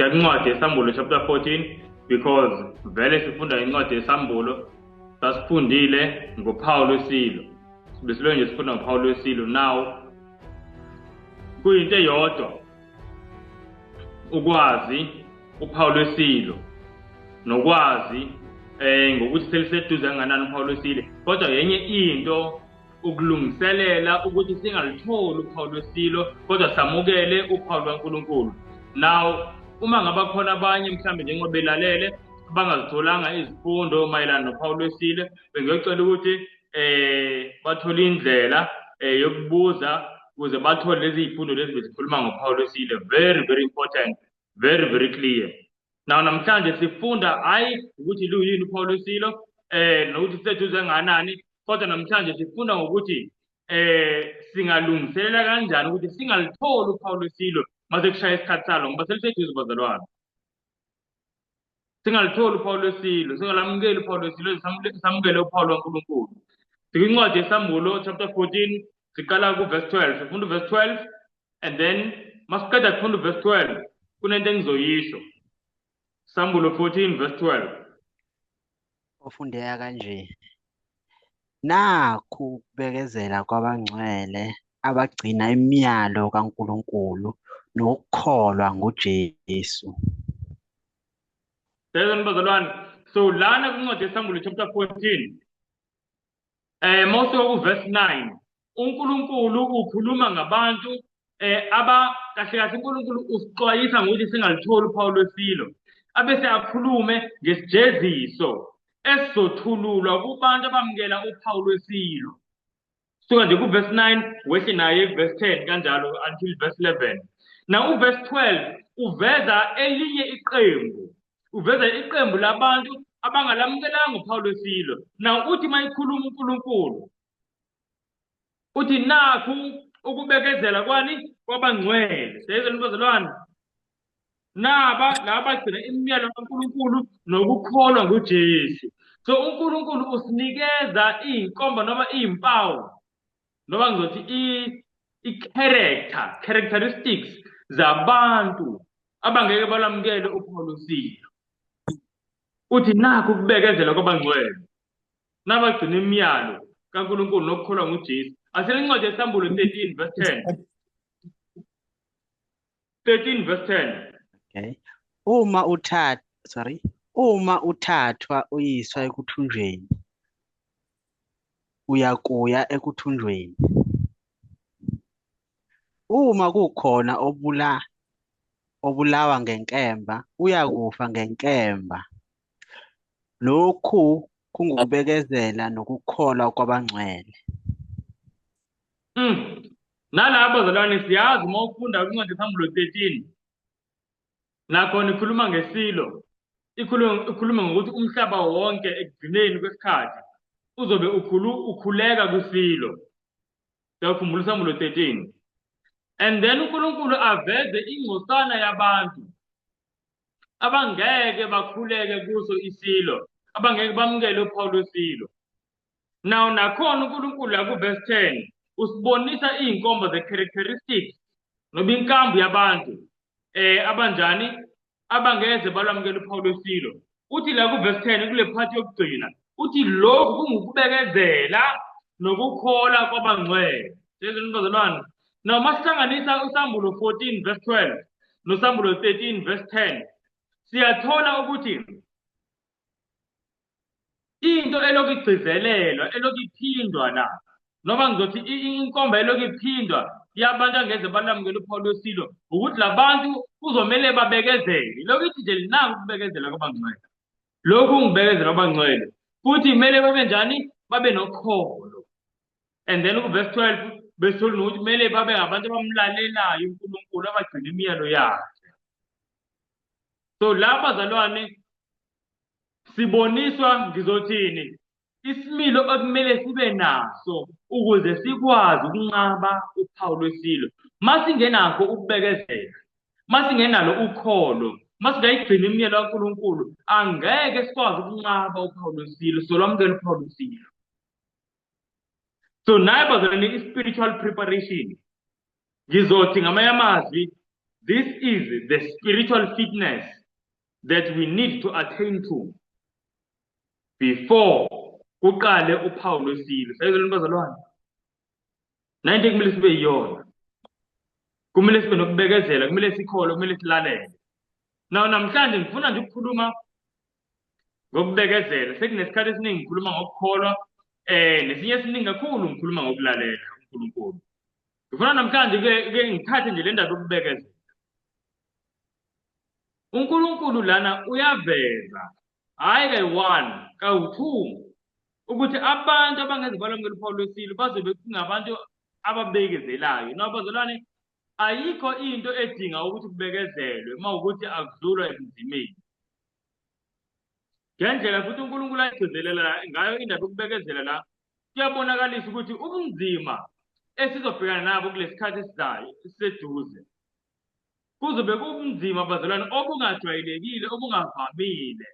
Siya kwincwadi yeSambulo chapter 14 because vele sifunda incwadi yeSambulo, sasifundile ngophawu lwesilo. Sibe nje sifunda ngophawu lwesilo. Now kuyinto eyodwa ukwazi uphawu lwesilo nokwazi ngokuthi seliseduze kangakanani uphawu lwesilo, kodwa yenye into ukulungiselela ukuthi singalitholi uphawu lwesilo kodwa samukele uphawu lwaNkulunkulu. Now uma ngaba khona abanye mhlambe njengoba belalele abangazitholanga izifundo mayelana nophawu lwesilo, bengiyocela ukuthi bathole indlela yokubuza ukuze bathole lezi zifundo lezi bezikhuluma ngophawu lwesilo. Very very important, very very clear. Now namhlanje sifunda hayi ukuthi luyini uphawu lwesilo nokuthi siseduze kangakanani, kodwa namhlanje sifunda ngokuthi singalungiselela kanjani ukuthi singalitholi uphawu lwesilo mase kushaya isikhathi salo, ngoba seliseduze bazalwane. Singalitholi uphawu lwesilo, singalamukeli uphawu lwesilo, samukele uphawu lwaNkulunkulu. Sikwincwadi yeSambulo chapter 14, siqala ku-verse 12, sifunda u-verse 12 and then masiqeda kufunda u-verse 12 kunento engizoyisho. Sambulo 14 verse 12. Ofundeka kanje: Nakhu ukubekezela kwabangcwele abagcina imiyalo kaNkulunkulu nokukholwa nguJesu. Siyezwa bazalwane. So lana kwincwadi yeSambulo chapter 14 mawusuka ku-verse 9, uNkulunkulu ukhuluma ngabantu aba kahle kahle uNkulunkulu usixwayisa ngokuthi singalitholi uphawu lwesilo, abese akhulume ngesijeziso esizothululwa kubantu abamukela uphawu lwesilo. Suka nje ku-verse 9 wehle naye ku-verse 10 kanjalo until verse 11. Now u-verse 12 uveza elinye iqembu, uveza iqembu labantu abangalamukelanga uphawu lwesilo. Now uthi mayikhuluma uNkulunkulu uthi nakhu ukubekezela kwani kwabangcwele. Siyezwa bazalwane? Naba laba bagcina imiyalo kaNkulunkulu nokukholwa nguJesu. So uNkulunkulu usinikeza iy'nkomba noma iy'mpawu noma ngizothi i-character, characteristics zabantu abangeke balamukele uphawu lwesilo. Uthi nakhu ukubekezela kwabangcwele nabagcina imiyalo kaNkulunkulu nokukholwa nguJesu. Asele incwadi yeSambulo 13 verse 10. 13 verse 10. Okay. Uma uthatha, sorry, uma uthathwa uyiswa ekuthunjweni, uyakuya ekuthunjweni. Uma kukhona obulawa ngenkemba, uyakufa ngenkemba. Lokhu kungukubekezela nokukholwa kwabangcwele. Nalapho bazalwane siyazi uma ufunda kwincwadi yeSambulo 13 nakhona ikhuluma ngesilo, ikhuluma ngokuthi umhlaba wonke ekugcineni kwesikhathi uzobe ukhuleka kwisilo. Siyakhumbula iSambulo 13. And then uNkulunkulu aveze ingcosana yabantu abangeke bakhuleke kuso isilo, abangeke bamukele uphawu lwesilo. Now nakhona uNkulunkulu la ku-verse 10 usibonisa iy'nkomba ze-characteristics noma inkambu yabantu abanjani abangeze balwamukela uphawu lwesilo. Uthi la ku-verse 10 kule part yokugcina uthi lokhu kungukubekezela nokukholwa kwabangcwele. Siyezwa bazalwane? Now masihlanganisa uSambulo 14 verse 12 noSambulo 13 verse 10 siyathola ukuthi into elokhu igcizelelwa, elokhu iphindwa la, noma ngizothi inkomba elokhu iphindwa yabantu angeze balamukele uphawu lwesilo, ukuthi labantu kuzomele babekezele. Lokhu ithi nje linako ukubekezela kwabangcwele, lokhu ngibekezela kwabangcwele, futhi kumele babe njani? Babe nokholo. And then ku-verse 12 besithola nokuthi kumele babe ngabantu abamlalelayo uNkulunkulu, abagcina imiyalo yakhe. So la bazalwane siboniswa ngizothini isimilo okumele sibe naso ukuze sikwazi ukunqaba uphawu lwesilo. Masingenakho ukubekezela, masingenalo ukholo, masingayigcina imiyalo kaNkulunkulu, angeke sikwazi ukunqaba uphawu lwesilo, solwamukela uphawu lwesilo. So naye bazalwane i-spiritual preparation, ngizothi ngamanye amazwi This is the spiritual fitness that we need to attain to before kuqale uphawu lwesilo. Sayizwa bazalwane? Nayinto ekumele sibe yiyona. Kumele sibe nokubekezela, kumele sikholwe, kumele silalele. Now namhlanje ngifuna nje ukukhuluma ngokubekezela. Sekunesikhathi esiningi ngikhuluma ngokukholwa, nesinye esiningi kakhulu ngikhuluma ngokulalela uNkulunkulu. Ngifuna namhlanje ke ngithathe nje le ndaba yokubekezela. UNkulunkulu lana uyaveza, hhayi kayi-one, kawu-two, ukuthi abantu abangeze balamukela uphawu lwesilo bazobe kungabantu ababekezelayo. Nabazalwane, ayikho into edinga ukuthi kubekezelwe uma ukuthi akudlulwa ebunzimeni. Ngendlela futhi uNkulunkulu ayigcizelela ngayo indaba yokubekezela la, kuyabonakalisa ukuthi ubunzima esizobhekana nabo kulesikhathi esizayo esiseduze kuzobe kubunzima bazalwane obungajwayelekile, obungavamile,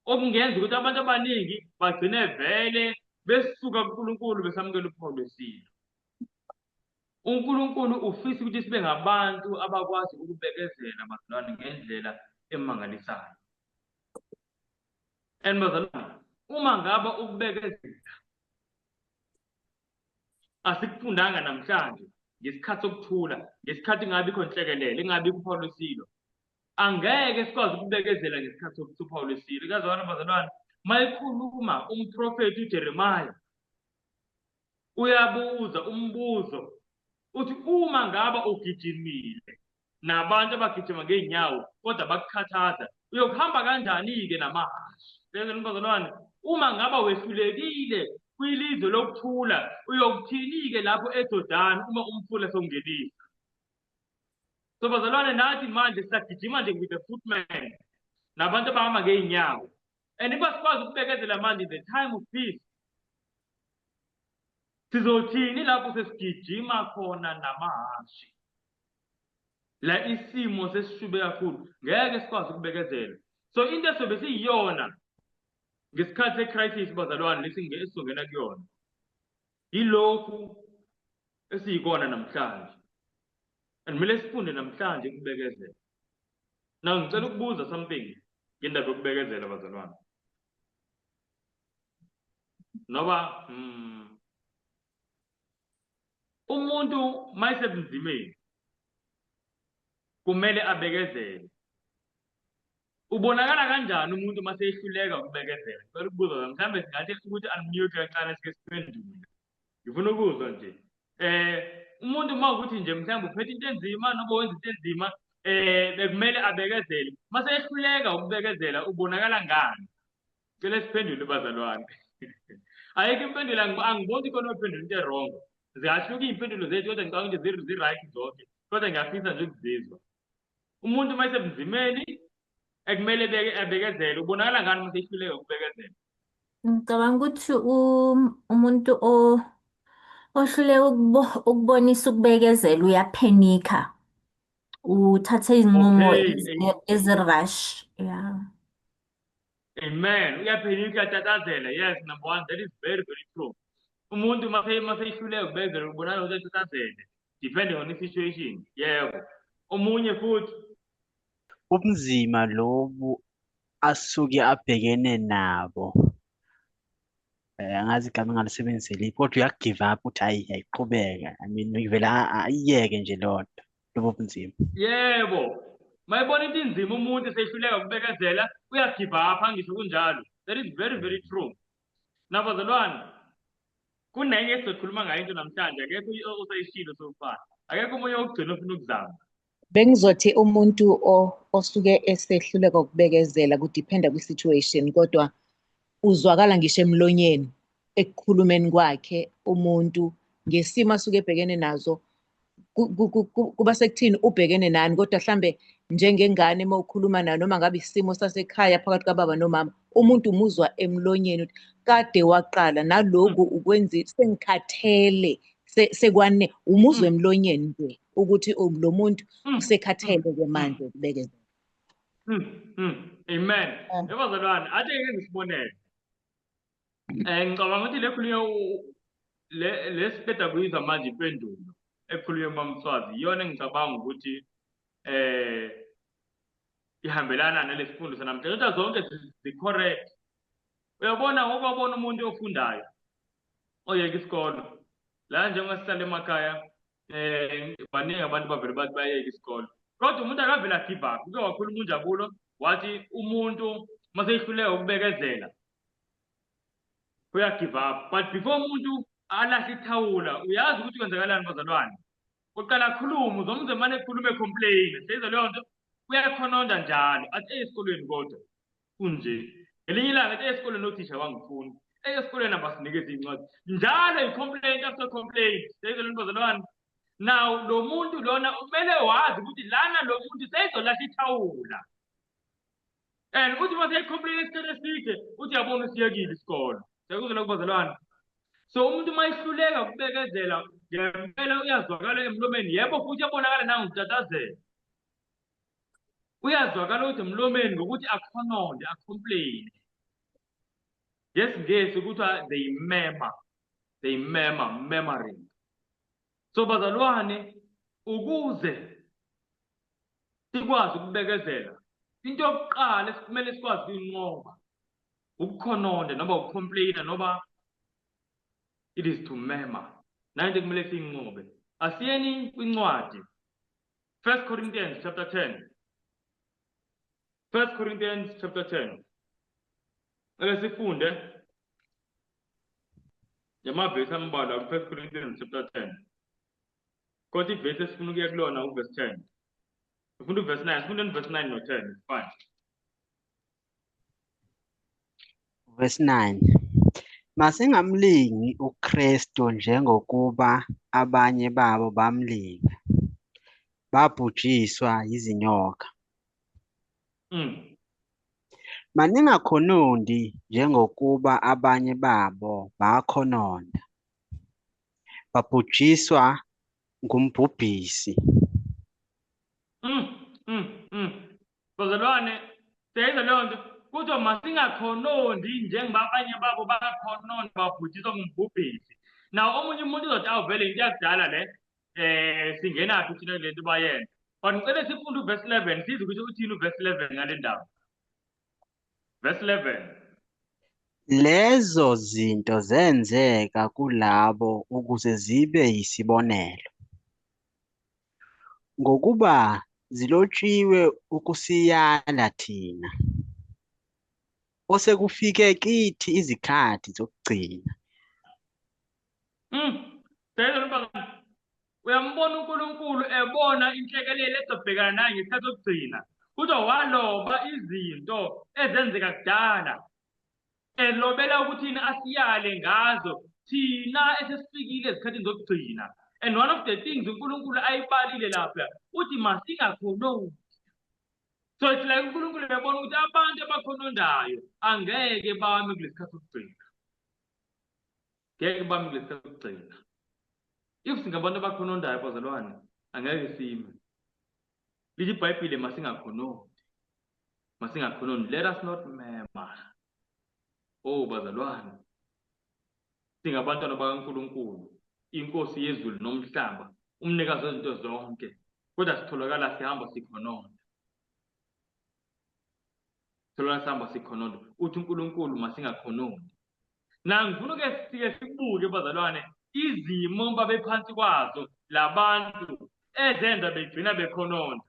okungenza ukuthi abantu abaningi bagcine vele besuka kuNkulunkulu besamukela uphawu lwesilo. UNkulunkulu ufisa ukuthi sibe ngabantu abakwazi ukubekezela bazalwane ngendlela emangalisayo. And bazalwane, uma ngaba ukubekezela asikufundanga namhlanje ngesikhathi sokuthula, ngesikhathi ingabikho nhlekelele, ingabikho uphawu lwesilo, angeke sikwazi ukubekezela ngesikhathi sophawu lwesilo. Kuyazwana bazalwane, mayikhuluma umprofethi uJeremiah uyabuza umbuzo uthi uma ngaba ugijimile nabantu abagijima ngeenyawo kodwa bakukhathaza, uyokuhamba kanjani-ke namahhashi? Bazalwane, uma ngaba wehlulekile kwilizwe lokuthula, uyokuthini-ke lapho eJordani uma umfula sewungenisa? So bazalwane, nathi manje sisagijima nje with the footman nabantu abahamba ngey'nyawo, and if asikwazi ukubekezela manje in the time of peace, sizothini lapho sesigijima khona namahhashi? La isimo sesishube kakhulu, ngeke sikwazi ukubekezela. So into esobe siyiyona ngesikhathi se-crisis bazalwane, lesi esizongena kuyona, yilokhu esiyikona namhlanje, and kumele sifunde namhlanje ukubekezela. Now ngicela ukubuza something ngendaba yokubekezela bazalwane, noba umuntu mayesebunzimeni kumele abekezele. Ubonakala kanjani umuntu uma seyehluleka ukubekezela? Ngicela ukubuza, mhlawumbe singathi ukuthi unmute kancane sike siphendule. Ngifuna ukuzwa nje. Umuntu uma ukuthi nje mhlawumbe uphethe into enzima noma wenza into enzima, bekumele abekezele. Uma seyehluleka ukubekezela ubonakala ngani? Ngicela siphendule bazalwane. Ayikho impendulo, angiboni khona ophendula into e-wrong. Ziyahluka iy'mpendulo zethu, kodwa ngicabanga ukuthi zi-right zonke. Kodwa ngiyafisa nje ukuzizwa. Umuntu uma esebunzimeni ekumele abekezele, ubonakala ngani uma sehluleka ukubekezela? Ngicabanga ukuthi umuntu ohluleka ukubonisa ukubekezela uyaphenikha. Uthatha izinqumo ezi-rush. Yeah. Amen. Uyaphenika, uyatatazela. Yes, number one, that is very, very true. Umuntu uma seyihluleka ukubekezela ubonakala ukuthi atatazele, depending on the situation. Yebo. Omunye futhi. Ubunzima lobu asuke abhekene nabo, angazi igama engalisebenzisa liphi, kodwa uyakugive up uthi hayi ayiqhubeka. I mean, ivele ayiyeke nje leyo nto, lobo bunzima. Yebo. Mayibona into inzima umuntu esehluleka ukubekezela, uyagive up, angisho kunjalo. That is very, very true. Nabazalwane, kunenye esizokhuluma ngayo into namhlanje, akekho osayishilo so far. Akekho omunye wokugcina ofuna ukuzama. Bengizothi umuntu osuke esehluleka ukubekezela kudiphenda kwi-situation, kodwa uzwakala ngisho emlonyeni ekukhulumeni kwakhe umuntu ngesimo asuke ebhekene nazo, kuba sekuthini ubhekene nani, kodwa mhlambe njengengane uma ukhuluma nayo noma ngabe isimo sasekhaya phakathi kababa nomama, umuntu umuzwa emlonyeni ukuthi kade waqala naloku ukwenzile, sengikhathele, sekwane, umuzwa emlonyeni nje ukuthi lo muntu usekhathele-ke manje ukubekezela. Amen. Ebazalwane, ake ke ngisibonele. Ngicabanga ukuthi le khulunywa le lesiqeda kuyizwa manje impendulo ekhulunywa uMamswazi iyona engicabanga ukuthi eh ihambelana nalesifundo sanamhlanje, kodwa zonke zi-correct. Uyabona ngokwabona umuntu ofundayo oyeka isikolo la, njengoba sihlala emakhaya, baningi abantu bavele bathi bayeka isikolo, kodwa umuntu akavele a-give up. Uke wakhuluma uNjabulo wathi umuntu maseyihluleka ukubekezela uya-give up. But before umuntu alahle ithawula, uyazi ukuthi kwenzakalani, bazalwane? Uqala akhulume, uzomuzwe mane ekhuluma, e-complain. Seyizwa leyo nto, uyakhononda njalo, athi esikolweni kodwa kunje. Ngelinye ilanga athi esikolweni othisha bangifuni, esikolweni abasinikeza iy'ncwadi njalo, i-complaint after complaint. Seyizwa le nto, bazalwane? Now lo muntu lona kumele wazi ukuthi lana lo muntu seyizolahla ithawula, and uthi uma seyi-complain isikhathi eside, uthi yabona usiyekile isikolo. Siyakuzwa lokho, bazalwane? So umuntu uma ehluleka ukubekezela ngempela uyazwakala emlomeni, yebo, futhi uyabonakala nangokutatazela. Uyazwakala ukuthi emlomeni ngokuthi akhononde, a-complain. NgesiNgesi kuthiwa they murmur, they murmur, murmuring. So bazalwane, ukuze sikwazi ukubekezela, into yokuqala esikumele sikwazi ukuyinqoba ukukhononda noma uku-complaina, noma it is to murmur. Nayo into ekumele siyinqobe. Asiyeni kwincwadi First Corinthians chapter 10. First Corinthians chapter 10. Ake sifunde ngamavesi ambalwa ku-First Corinthians chapter 10. Kodwa ivesi esifuna ukuya kulona uvesi 10. Sifunda uvesi 9, sifunda uvesi 9 no-10, it's fine. Verse 9. Masingamlingi uKristu njengokuba abanye babo bamlinga, babhujiswa yizinyoka. Maningakhononndi njengokuba abanye babo bakhononda, babhujiswa ngumbhubhisi. Bazalwane, siyayizwa leyo nto? Kuthiwa masingakhononndi njengoba abanye babo bakhononda, babhujiswa ngumbhubhisi. Now omunye umuntu uzothi, "Awu, vele into yakudala le, singenaphi thina kule nto bayenza?" But ngicela sifunde uvesi 11, sizwe ukuthi uthini uvesi 11 ngale ndaba. Verse 11. Lezo zinto zenzeka kulabo ukuze zibe yisibonelo, ngokuba zilotshiwe ukusiyala thina, osekufike kithi izikhathi zokugcina. Siyayizwa bazalwane? Uyambona uNkulunkulu ebona inhlekelele ezobhekana naye ngesikhathi sokugcina. Kuthiwa waloba izinto ezenzeka kudala, elobela ukuthi asiyale ngazo thina esesifikile ezikhathini zokugcina. And one of the things uNkulunkulu ayibalile lapha, uthi masingakhononi. So it's like uNkulunkulu uyabona ukuthi abantu abakhonondayo angeke bame kulesi sikhathi sokugcina, ngeke bame kulesi sikhathi sokugcina. If singabantu abakhonondayo, bazalwane, angeke sime. Lithi iBhayibhile masingakhononi, masingakhononi, let us not murmur. Oh bazalwane, singabantwana bakaNkulunkulu, inkosi yezulu nomhlaba, umnikazi wezinto zonke, kodwa sitholakala sihamba sikhononda, sitholakala sihamba sikhononda. Uthi uNkulunkulu masingakhononi. Na ngifuna uke sike sibuke, bazalwane, izimo babephansi kwazo labantu ezenza begcina bekhononda,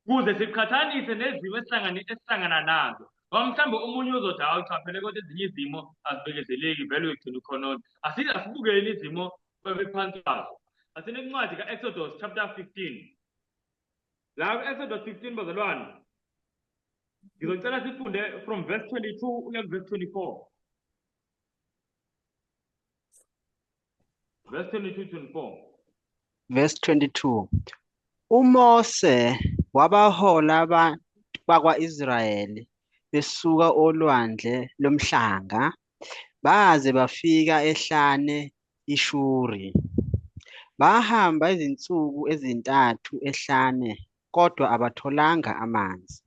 kuze siqhathanise nezimo esihlangana nazo, ngoba mhlawumbe omunye uzothi, "Hawu cha phela, kodwa ezinye izimo azibekezeleki, vele uyogcina ukhononda." Asibukeni izimo babephansi kwazo. Asine incwadi ka-Exodus chapter 15. La ku-Exodus 15, bazalwane, ngizocela sifunde from verse 22 kuya ku verse 24. Verse 22 24. Verse 22. UMose wabahola abantu bakwa-Israyeli besuka olwandle lomhlanga baze bafika ehlane iShuri. Bahamba izinsuku ezintathu ehlane, kodwa abatholanga amanzi.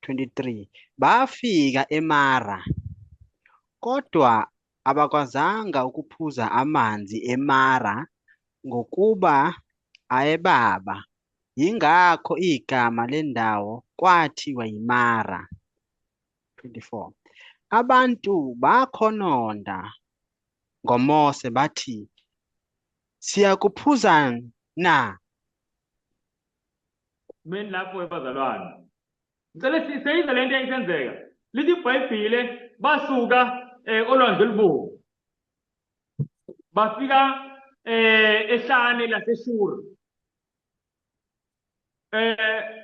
23. Bafika eMara, kodwa abakwazanga ukuphuza amanzi eMara, ngokuba ayebaba. Yingakho igama lendawo kwathiwa yiMara. 24. Abantu bakhononda ngoMose bathi, Siyakuphuza na? Meni lapho ebazalwane. Ngicela seyizwe lento eyayisenzeka. Lithi iBhayibhile basuka olwandle olubovu. Bafika ehlane laseShuri.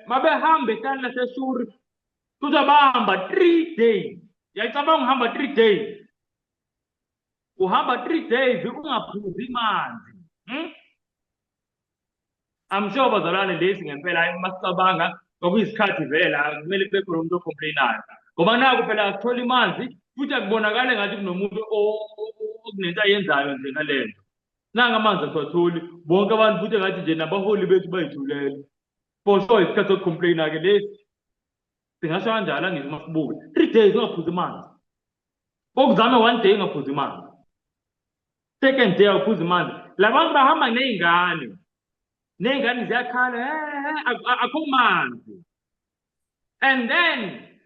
Mabehamba ehlane laseShuri kuthiwa bahamba 3 days. Uyacabanga uhamba 3 days. Uhamba 3 days ungaphuzi manzi. I'm sure bazalwane lesi ngempela masicabanga kwakuyisikhathi vele la kumele kube khona umuntu ocomplainayo ngoba naku phela asitholi manzi futhi akubonakale ngathi kunomuntu okunento ayenzayo nje ngale nto. Nanga amanzi asiwatholi bonke abantu futhi ngathi nje nabaholi bethu bayithulele. For sure isikhathi sokucomplaina-ke lesi. Singasho kanjalo angisho uma sibuke 3 days ungaphuzi manzi. Okuzame 1 day ungaphuzi manzi. Second day awuphuzi manzi. Labantu bahamba ney'ngane. Ney'ngane ziyakhala, akho manzi. And then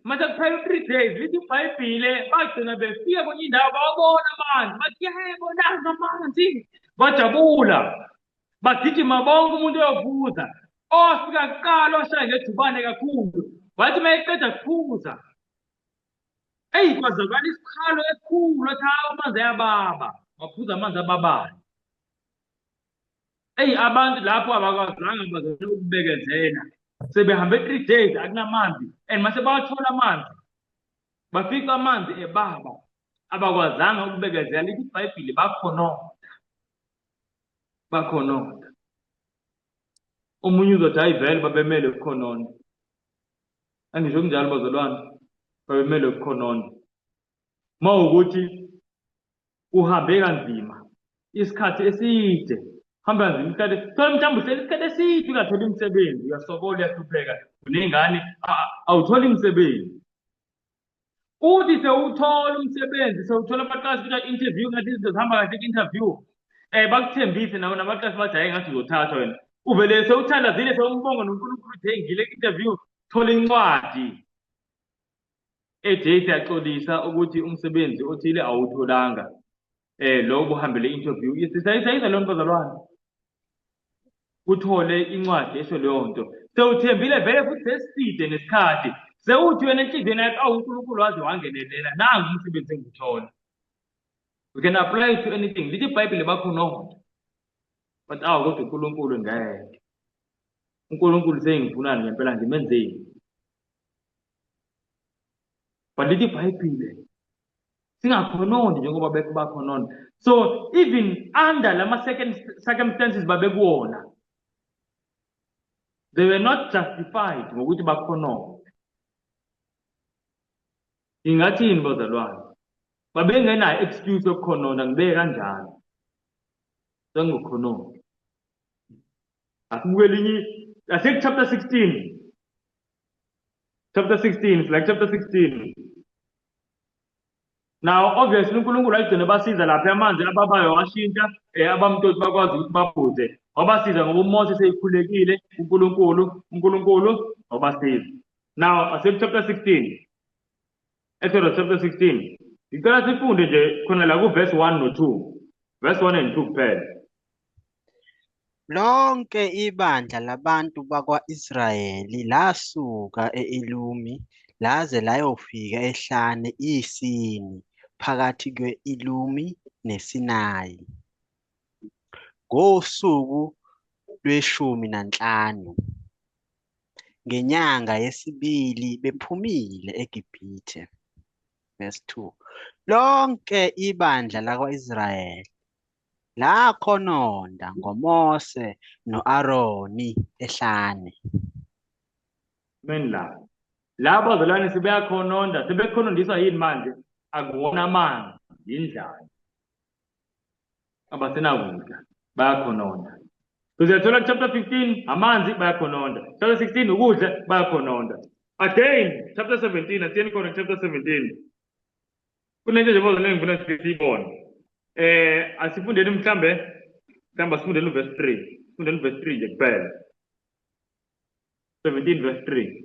mase kuphela u-3 days lithi iBhayibhile bagcina befika kwenye indawo bawabona amanzi bathi yebo nazi amanzi bajabula bagijima bonke umuntu uyophuza ofika kuqala oshaya ngejubane kakhulu wathi uma eqeda kuphuza eyi kwazakala isikhalo esikhulu athi hawu amanzi ayababa waphuza amanzi ababayo. Eyi abantu lapho abakwazanga bazame ukubekezela sebehambe 3 days akunamanzi and mase bawathola amanzi bafica amanzi ebaba abakwazanga ukubekezela lithi iBhayibheli bakhononda bakhononda. Omunye uzothi hayi vele babemele ukukhononda. Angisho kunjalo bazalwane, babemele ukukhononda. Mawukuthi uhambe kanzima isikhathi eside, hamba kanzima isikhathi, thola mhlawumbe uhleli isikhathi eside ungatholi umsebenzi, uyasokola, uyahlupheka, uney'ngane, awutholi umsebenzi. Uthi sewuthola umsebenzi, sewuthola abaqashi ukuthi interview ngathi izinto zihamba kahle ku-interview. Bakuthembise nawe nabaqashi bathi hayi ngathi uzothathwa wena. Uvele sewuthandazile sewumbonga noNkulunkulu uthi hey ngile ku-interview, thola incwadi ethi hey siyaxolisa ukuthi umsebenzi othile awutholanga. Lo ubuhambele interview. Sisayisa leyo nto bazalwane. Uthole incwadi esho leyo nto. Sewuthembile vele futhi seside nesikhathi. Sewuthi wena enhliziyweni yakho awu uNkulunkulu waze wangenelela nangu umsebenzi engiwuthola. We can apply it to anything. Lithi iBhayibheli bakhononda. But awu kodwa uNkulunkulu ngeke. uNkulunkulu sengifunani ngempela ngimenzeni. But lithi iBhayibheli singakhononi njengoba bekho bakhonona. So even under lama second circumstances babekuwona, they were not justified ngokuthi bakhonone. Ngingathini bazalwane? Babengenayo excuse yokukhonona, ngibeke kanjalo. Sengokhonona. Asibuke elinye, asiye chapter 16. Chapter 16, it's like chapter 16. Now obviously uNkulunkulu ayigcine basiza lapha amanzi ababayo washintsha, abamtoti bakwazi ukuthi baphuze. Wabasiza ngoba uMose seyikhulekile uNkulunkulu, uNkulunkulu wabasiza. Now asiye chapter 16. Exodus chapter 16. Ngicela sifunde nje khona la ku verse 1 no 2. Verse 1 and 2 kuphela. Lonke ibandla labantu bakwa-Israyeli lasuka e-Elumi laze layofika ehlane iSini phakathi kwe-Elumi neSinayi ngosuku lweshumi nanhlanu ngenyanga yesibili bephumile eGibhithe. Verse 2. Lonke ibandla lakwa-Israyeli lakhononda ngoMose no-Aroni ehlane. Amen la. Laba bazalwane sebeyakhononda, sebekhonondiswa yini manje? Akuwona amanzi, yindlala. Abasenakudla, bayakhononda. Sizathola chapter 15 amanzi bayakhononda. Chapter 16 ukudla bayakhononda. Again chapter 17 asiyeni khona chapter 17. Kunento nje bazalwane engifuna siyibone. Asifundeni mhlambe asifundeni verse 3. Sifundeni verse 3 nje kuphela. 17 verse 3.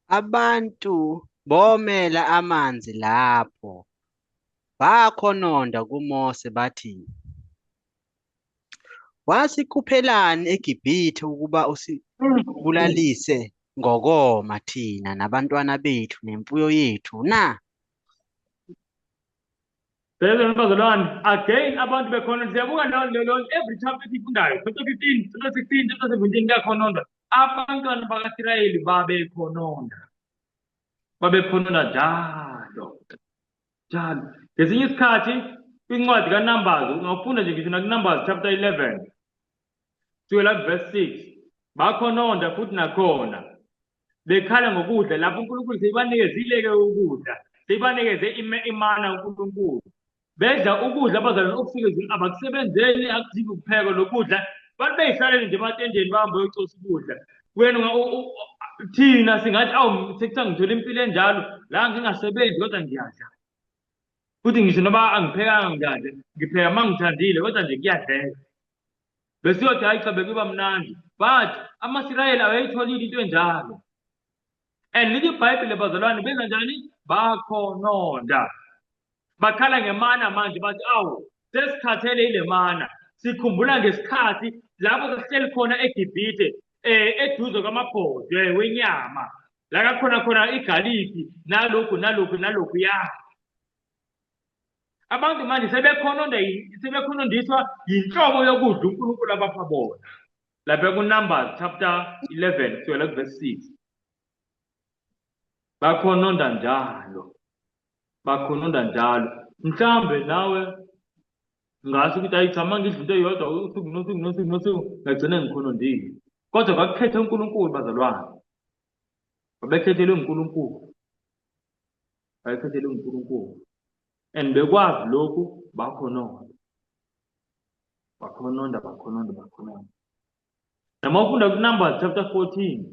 Abantu bomela amanzi lapho, bakhononda kuMose bathi, Wasikhuphelani eGibhithe ukuba usibulalise ngokoma thina nabantwana bethu nemfuyo yethu na? Bheka bazalwane, again abantu bekhona siyabuka leyo every chapter esiyifundayo, chapter 15, chapter 16, chapter 17 kuyakhononda. Abantwana bakaIsrayeli babekhononda. Babekhononda njalo. Njalo. Ngesinye isikhathi kwincwadi kaNumbers, ungafunda nje ngisho nakuNumbers chapter 11. Sukela kuverse 6. Bakhononda futhi nakhona. Bekhala ngokudla lapho uNkulunkulu seyibanikezile-ke ukudla. Seyibanikeze imana uNkulunkulu. Bedla ukudla abazalwane okusuke ezulwini abakusebenzeli akuzivi ukuphekwa lokudla. Bantu beyihlalele nje ematendeni bahambe bayocosa ukudla. Wena thina singathi awu sekuthiwa ngithola impilo enjalo la ngingasebenzi kodwa ngiyadla. Futhi ngisho noma angiphekanga ngiyadla, ngipheka uma ngithandile kodwa nje kuyadleka. Besiyothi hayi cha bekuba mnandi. But amaSirayeli awayitholile into enjalo. And lithi iBhayibheli bazalwane benza njani? Bakhononda. Bakhala ngemana manje bathi awu sesikhathele ile mana. Sikhumbula ngesikhathi lapho sasihleli khona eGibhithe eduze kwamabhodwe wenyama. La kakhona khona igaliki nalokhu nalokhu nalokhu ya. Abantu manje sebekhononda sebekhonondiswa yinhlobo yokudla uNkulunkulu abapha bona. Lapha ku-Numbers chapter 11 kusukela kuverse 6. Bakhononda njalo. Bakhononda njalo. Mhlambe nawe ngasho ukuthi ayi cha mangidla into eyodwa usuku nosuku nosuku nosuku ngagcina ngikhonondile. Kodwa kwakukhethe uNkulunkulu bazalwane. Babekhethelwe uNkulunkulu. Babekhethelwe uNkulunkulu. And bekwazi lokhu bakhononda. Bakhononda, bakhononda, bakhononda. Noma ufunda ku-Numbers chapter 14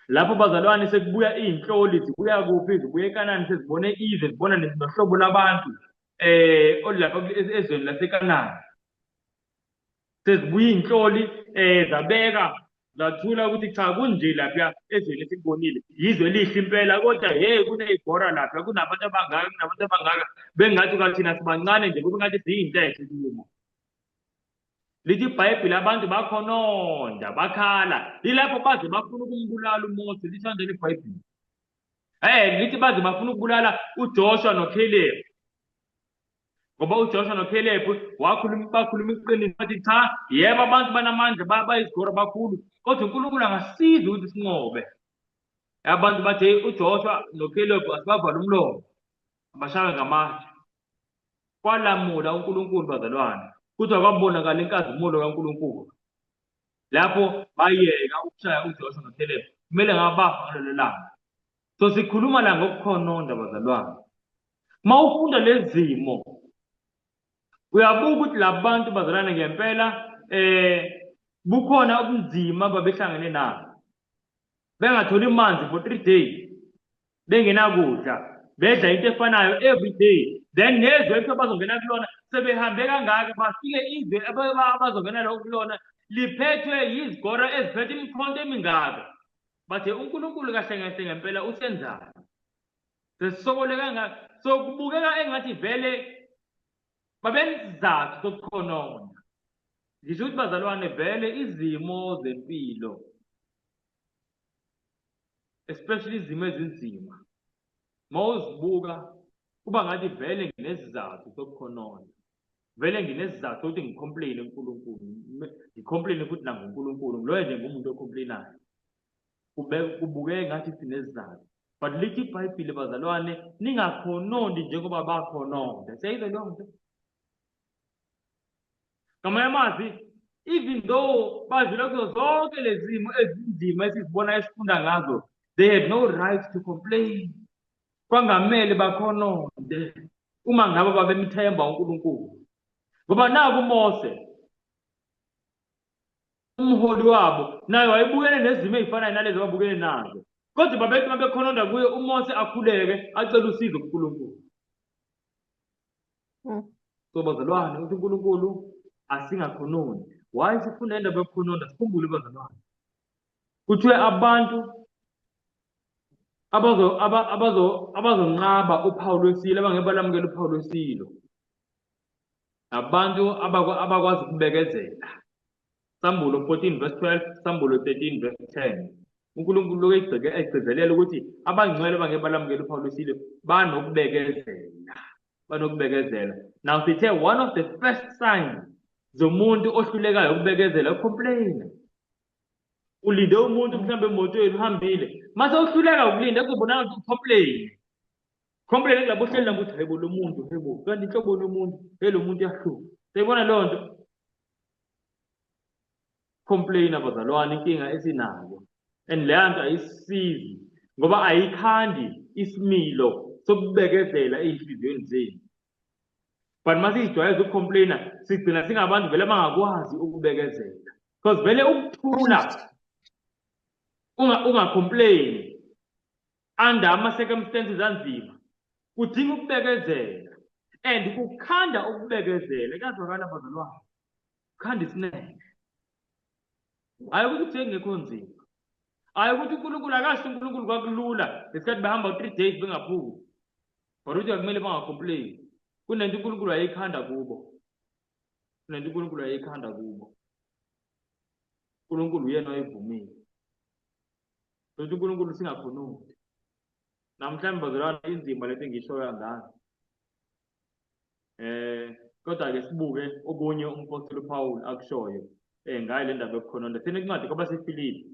lapho bazalwane sekubuya iy'nhloli zibuya kuphi zibuya eKanani sezibone izwe zibona nohlobo lwabantu olulapha ezweni laseKanani. Sezibuya iy'nhloli zabeka zathula ukuthi cha kunje lapha ezweni esikubonile yizwe elihle impela kodwa hey kuney'gora lapha kunabantu abangaka kunabantu abangaka bengathi kwathina sibancane nje kube ngathi siyintethe kubo. Lithi iBhayibheli abantu bakhononda bakhala yilapho baze bafuna ukumbulala uMose lithi kanjalo iBhayibheli. Lithi baze bafuna ukubulala uJoshua noCaleb. Ngoba uJoshua noCaleb wakhuluma bakhuluma iqiniso bathi cha yebo abantu banamandla bayizigora bakhulu kodwa uNkulunkulu angasiza ukuthi sinqobe. Abantu bathi hey uJoshua noCaleb asibavala umlomo abashawe ngamatshe. Kwalamula uNkulunkulu bazalwane kuthiwa kwabonakala inkazimulo kaNkulunkulu. Lapho bayeka ukushaya uJoshua noCaleb kumele ngabe bafa ngalelo langa. So sikhuluma la ngokukhononda bazalwane. Uma ufunda lezimo uyabuka ukuthi labantu bazalwane ngempela bukhona ubunzima babehlangene nabo. Bengatholi manzi for 3 days. Bengenakudla, bedla into efanayo every day. Then nezwe ekuthiwa bazongena kulona sebehambe kangaka bafike izwe abazongena kulona liphethwe yizigora eziphethe imikhonto emingaka. Bathe uNkulunkulu kahle kahle ngempela usenzani? Sesisokole kangaka. So kubukeka engathi vele babenesizathu sokukhononda. Ngisho ukuthi bazalwane vele izimo zempilo especially izimo ezinzima mawuzibuka kuba ngathi vele nginesizathu sokukhononda. Vele nginesizathu sokuthi ngicomplain uNkulunkulu, ngicomplain futhi nangoNkulunkulu. Ngiloye nje ngumuntu ocomplainayo. Kubukeka ngathi sinesizathu. But lithi iBhayibheli bazalwane ningakhonondi njengoba bakhononda. Siyayizwa leyo nto? Ngamanye amazwi, even though badlula kuzo zonke lezi zimo ezinzima esizibona esifunda ngazo, they had no right to complain. Kwangamele bakhononde uma ngabe babemthemba uNkulunkulu. Ngoba naku uMose umholi wabo naye wayebukene nezimo ey'fanayo nalezi ababukene nazo. Kodwa babethi uma bekhononda kuye uMose akhuleke acele usizo kuNkulunkulu. So bazalwane uthi uNkulunkulu asingakhononi. Why sifunda indaba yokukhononda? Sikhumbule bazalwane. Kuthiwe abantu abazo abazo abazonqaba uphawu lwesilo, abangeke balamukele uphawu lwesilo, abantu abakwazi ukubekezela. Sambulo 14 verse 12, Sambulo 13 verse 10. UNkulunkulu lokhu egceke egcizelela ukuthi abangcwele abangeke balamukele uphawu lwesilo banokubekezela, banokubekezela. Now sithe one of the first signs zomuntu ohlulekayo ukubekezela ucomplain. Ulinde umuntu mhlawumbe emotweni uhambile, mase uhluleka ukulinda kuzobonakala ukuthi ucomplain. Complain kulabo ohleli nabo ukuthi hayibo lo muntu, hayibo kanti inhlobo yomuntu, hey lo muntu uyahlupha. Siyibona leyo nto. Complain abazalwane, inkinga esinayo. And leya nto ayisisizi ngoba ayikhandi isimilo sokubekezela ey'nhliziyweni zenu. But uma siyijwayeza ukucomplaina sigcina singabantu vele abangakwazi ukubekezela. Because vele ukuthula ungacomplain under ama-circumstances anzima kudinga ukubekezela and kukhanda ukubekezela. Kuyazwakala bazalwane, kukhanda isineke. Hhayi ukuthi kuthiwe kungekho nzima, hhayi ukuthi uNkulunkulu akasho uNkulunkulu kwakulula ngesikhathi behamba u-3 days bengaphuzi, but ukuthi akumele bangacomplain. Kunento uNkulunkulu ayeyikhanda kubo, kunento uNkulunkulu ayeyikhanda kubo. uNkulunkulu uyena oyivumile ukuthi uNkulunkulu singakhononi. Namhlanje bazalwane inzima lento engishoyo angazi. Kodwa ke sibuke okunye umpostoli uPaul akushoyo ngayo le ndaba yokukhononda. Sine incwadi kwabaseFilipi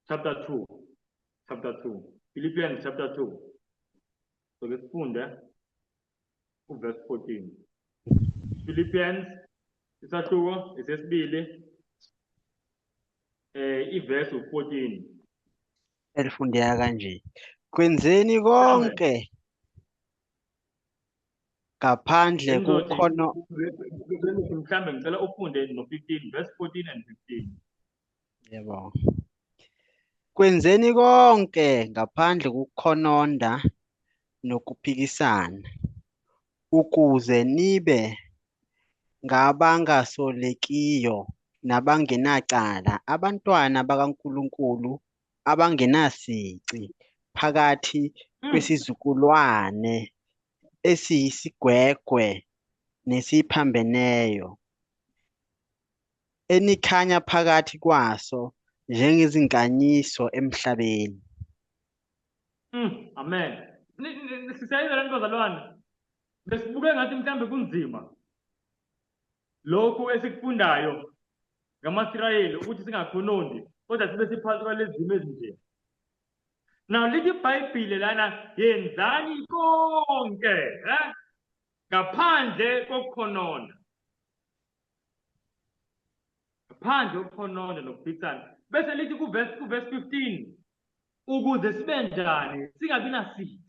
chapter 2, chapter 2, Philippians chapter 2. So ke sifunde uverse 14. Philippians isahluko esesibili iverse u14. Elifundeka kanje: Kwenzeni konke ngaphandle kukhono. Mhlambe ngicela ufunde no-15, verse 14 and 15. Yebo. Kwenzeni konke ngaphandle kukhononda nokuphikisana, ukuze nibe ngabangasolekiyo nabangenacala, abantwana bakaNkulunkulu abangenasici phakathi kwesizukulwane esiyisigwegwe nesiphambeneyo, enikhanya phakathi kwaso njengezinkanyiso emhlabeni. Amen. Sisayizwa lento bazalwane. Besibuke ngathi mhlambe kunzima lokhu esikufundayo ngamaSirayeli ukuthi singakhononi, kodwa sibe siphansi kwalezi zimo ezinje. Now lithi iBhayibhile lana, yenzani konke ngaphandle kokukhonona, ngaphandle kokukhonona nokuphikisana. Bese lithi kuverse 15, ukuze sibe njani, singabi nasici,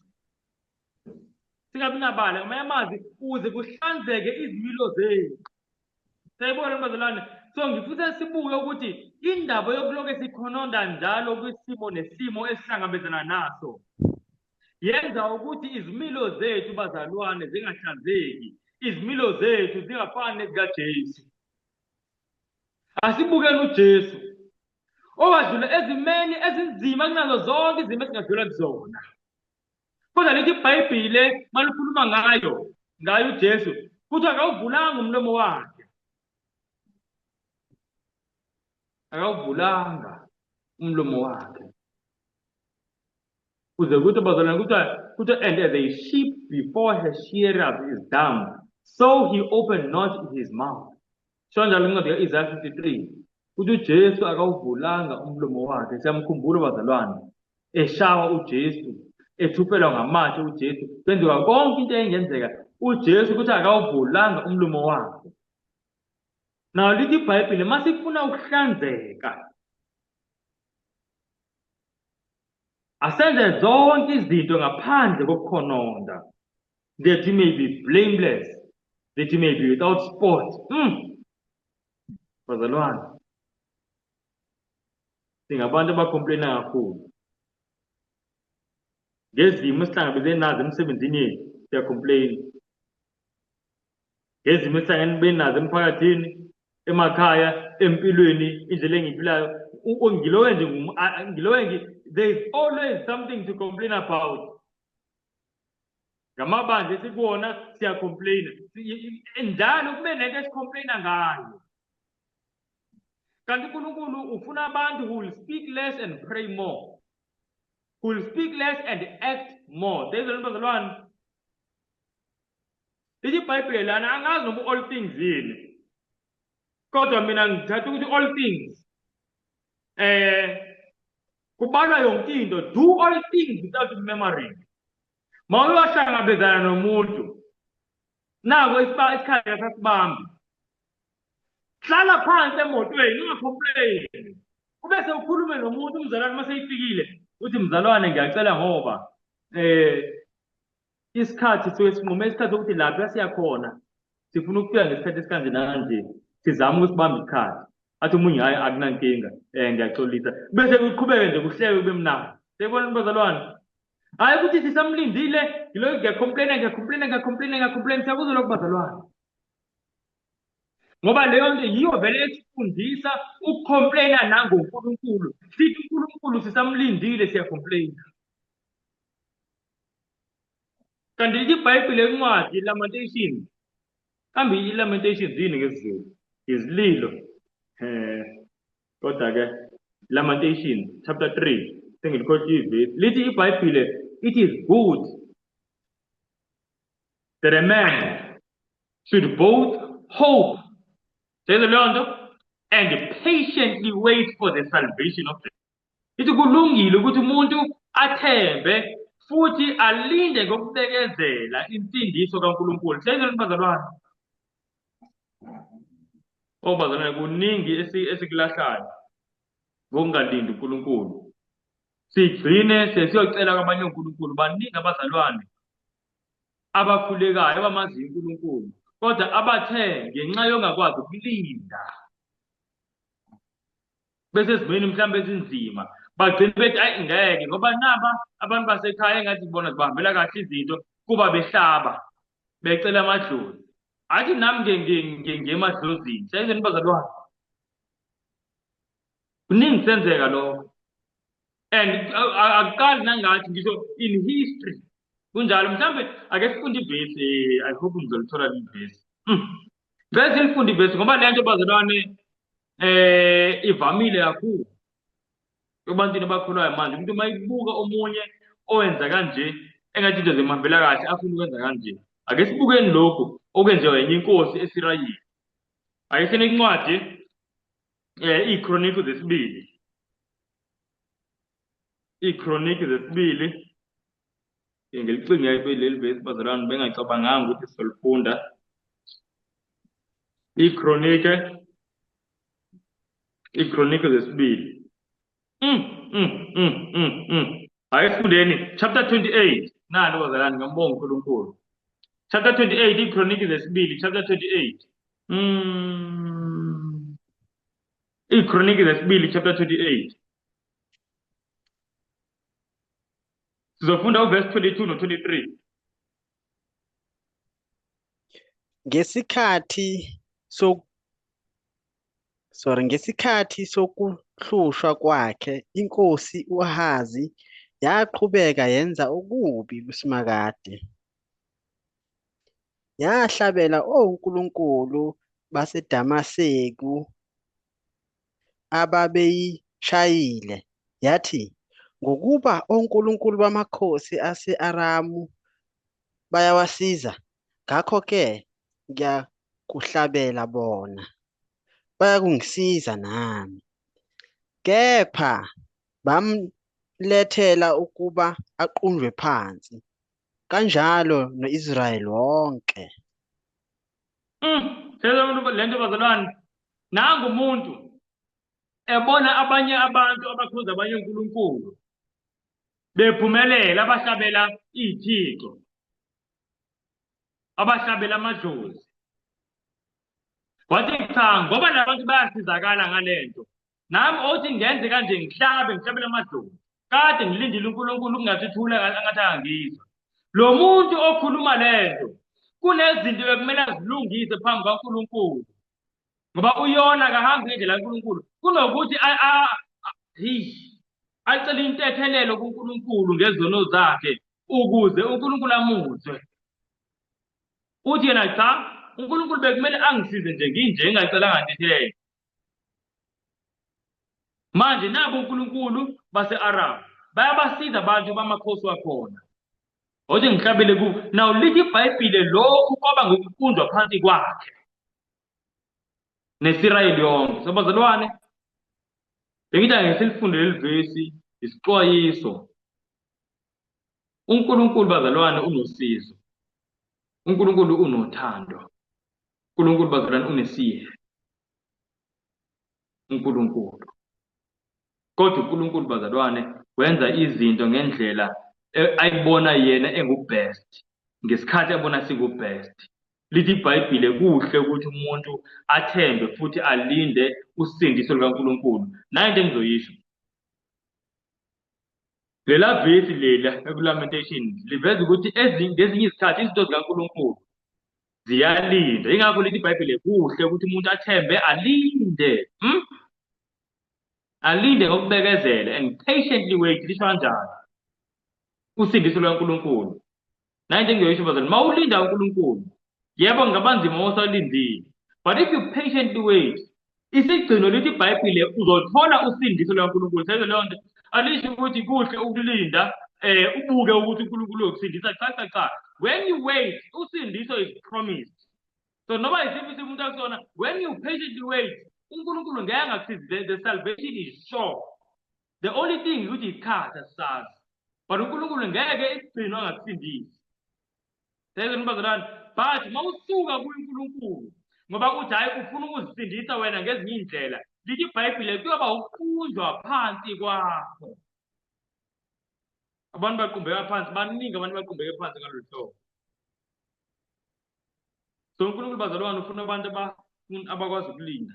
singabi nabala, ngamanye amazwi ukuze kuhlanzeke izimilo zethu. Siyayibona bazalwane. So ngifisa sibuke ukuthi indaba yokuloke sikhononda njalo kwisimo nesimo esihlangabezana naso yenza ukuthi izimilo zethu bazalwane zingahlanzeki, izimilo zethu zingafani nezikaJesu. Asibukeni uJesu owadlula ezimeni ezinzima kunazo zonke izimo esingadlula kuzona. Kodwa lithi iBhayibhile malikhuluma ngayo uJesu kuthiwa akawuvulanga umlomo wakhe, akawuvulanga umlomo wakhe. Kuze kuthi bazalwane kuthiwa and as a sheep before her shearers is dumb, so he opened not his mouth. Sho njalo incwadi ka-Isaiah 53 kuthi uJesu akawuvulanga umlomo wakhe. Siyamkhumbula bazalwane, eshawa uJesu, ethupelwa ngamatshe uJesu, kwenziwa konke into engenzeka, uJesu kuthi akawuvulanga umlomo wakhe. Now lithi iBhayibhile masifuna ukuhlanzeka asenze zonke izinto ngaphandle kokukhononda, that you may be blameless, that you may be without spot. Bazalwane, singabantu abacomplaina kakhulu ngezimo esihlangabezene nazo emsebenzini yethu, siyacomplain ngezimo esihlangabezene nazo emphakathini, Emakhaya, empilweni, indlela engiyiphilayo, ngiloke nje ngiloke nje, there is always something to complain about. Ngamabandla esikuwona siyacomplaina njalo, kube nento esicomplaina ngayo. Kanti uNkulunkulu ufuna abantu who will speak less and pray more, who will speak less and act more. There's a bazalwane, lithi iBhayibheli lana, angazi noma all things yini, kodwa mina ngithatha ukuthi all things kubalwa yonke into. Do all things without murmuring. Mawuyohlangabezana nomuntu, nako isikhathi asasibambi, hlala phansi emotweni, ungacomplain, ube sewukhulume nomuntu umzalwane. Uma seyifikile uthi, mzalwane, ngiyacela, ngoba isikhathi suke sinqume isikhathi sokuthi lapha siyakhona sifuna ukufika ngesikhathi esikanje nakanje, sizame ukusibamba isikhathi. Athi omunye, hhayi, akunankinga, ngiyaxolisa, bese kuqhubeke nje, kuhleke, kube mnandi. Siyibona, bazalwane? Hhayi ukuthi sisamlindile, ngilokhu ngiyacomplaina, ngiyacomplaina, ngiyacomplaina, ngiyacomplaina. Siyakuzwa lokhu, bazalwane? Ngoba leyo nto yiyo vele esifundisa ukucomplaina nangoNkulunkulu. Sithi uNkulunkulu sisamlindile, siyacomplaina. Kanti lithi iBhayibheli encwadi Lamentation, kambe i-Lamentations yini ngesiZulu? Izililo. Kodwa-ke Lamentation chapter 3, sengilikhohlwe ivesi, lithi iBhayibhile, it is good that a man should both hope, seyizwe leyo nto, and patiently wait for the salvation of the. Ithi kulungile ukuthi umuntu athembe futhi alinde ngokubekezela insindiso kaNkulunkulu. Seyizwe, bazalwane? Oh bazalwane, kuningi esikulahlayo ngokungalindi uNkulunkulu. Sigcine sesiyocela kwabanye onkulunkulu. Baningi abazalwane abakhulekayo, abamaziyo uNkulunkulu, kodwa abathe ngenxa yongakwazi ukulinda, besezimeni mhlawumbe ezinzima, bagcine bethi, ayi, ngeke, ngoba naba abantu basekhaya engathi bona zibahambela kahle izinto, kuba behlaba becela amadlozi, athi nami ngemadlozini. Siyayizeni, bazalwane? Kuningi kusenzeka lokho, and akuqali nangathi, ngisho in history kunjalo. Mhlawumbe ake sifunde ivesi. I hope ngizolithola leli vesi. Ngicela silifunde ivesi, ngoba le nto, bazalwane, ivamile kakhulu ebantwini abakholwayo manje. Umuntu uma ibuka omunye owenza kanje, engathi into zimhambela kahle, afuna ukwenza kanje. Ake sibukeni lokhu okwenziwa enye inkosi eSirayeli. Ake sine incwadi iziKroniki zesibili, iziKroniki zesibili. Ngilicinge leli vesi, bazalwane, bengacabanganga ukuthi sizolifunda. IziKronike zesibili. Ake sifundeni chapter 28. Nalo, bazalwane, ngiyambonga uNkulunkulu. Chapter 28, iziKroniki zesibili chapter 28. IziKroniki zesibili chapter 28. Sizofunda uverse 22 no 23. Ngesikhathi sok sorry ngesikhathi sokuhlushwa kwakhe, inkosi uAhazi yaqhubeka yenza okubi kuSimakade. Yahlabela onkulunkulu baseDamaseku ababeyishayile, yathi, ngokuba onkulunkulu bamakhosi ase-Aramu bayawasiza, ngakho-ke ngiyakuhlabela bona, bayakungisiza nami. Kepha bamlethela ukuba aqunjwe phansi, kanjalo no-Israyeli wonke. Sezwa le nto, bazalwane? Nangu umuntu ebona abanye abantu abakhonza abanye uNkulunkulu bephumelela, abahlabela iy'thixo, abahlabela amadlozi. Wathi, cha, ngoba labantu bayasizakala ngale nto, nami othi ngenze kanje, ngihlabe, ngihlabele amadlozi. Kade ngilindile uNkulunkulu, kungathi uthula, angathi angizwa. Lo muntu okhuluma lento kunezinto ekumele azilungise phambi kaNkulunkulu. Ngoba uYona akahambi ngendlela kaNkulunkulu, kunokuthi acele intethelelo kuNkulunkulu ngezono zakhe ukuze uNkulunkulu amuzwe. Uthi yena cha, uNkulunkulu bekumele angisize nje nginje engacelanga ntethelelo. Manje naku uNkulunkulu base-Aramu bayabasiza abantu bamakhosi wakhona. Othi ngihlabele ku now lithi iBhayibhile lokhu kwaba ngokuqunjwa phansi kwakhe neSirayeli yonke. So bazalwane, bengithi ake silifunde leli vesi, isixwayiso. UNkulunkulu bazalwane unosizo. UNkulunkulu unothando. UNkulunkulu bazalwane unesihe. UNkulunkulu. Kodwa uNkulunkulu bazalwane wenza izinto ngendlela ayibona yena engubest ngesikhathi abona singubest. Lithi iBhayibhile kuhle ukuthi umuntu athembe futhi alinde usindiso lukaNkulunkulu. Nayi into engizoyisho. Lela vesi lela ekuLamentation liveza ukuthi ngezinye izikhathi izinto zikaNkulunkulu ziyalinda. Yingakho lithi iBhayibhile kuhle ukuthi umuntu athembe alinde. Alinde ngokubekezela and patiently wait, lisho kanjalo. Usindiso lukaNkulunkulu. Nayi into engiyoyisho bazalwane, uma ulinda uNkulunkulu, yebo kungaba nzima uma usalindile, but if you patiently wait, isigcino lithi iBhayibhile uzothola usindiso lukaNkulunkulu. Sezwe leyo nto, alisho ukuthi kuhle ukulinda ubuke ukuthi uNkulunkulu uyokusindisa. Cha cha cha. When you wait, usindiso is promised. So noma isiphi isimo umuntu akusona, when you patiently wait, uNkulunkulu ngeke angakusizi. The salvation is sure. The only thing ukuthi isikhathi asisazi. But uNkulunkulu ngeke isigcino angakusindisi. Sezwe bazalwane, but mawusuka kuNkulunkulu ngoba uthi hayi ufuna ukuzisindisa wena ngezinye indlela, lithi iBhayibhile kuyoba ukuqunjwa phansi kwakho. Abantu baqumbeka phansi, baningi abantu baqumbeke phansi ngalolu hlobo. So uNkulunkulu bazalwane ufuna abantu abakwazi ukulinda,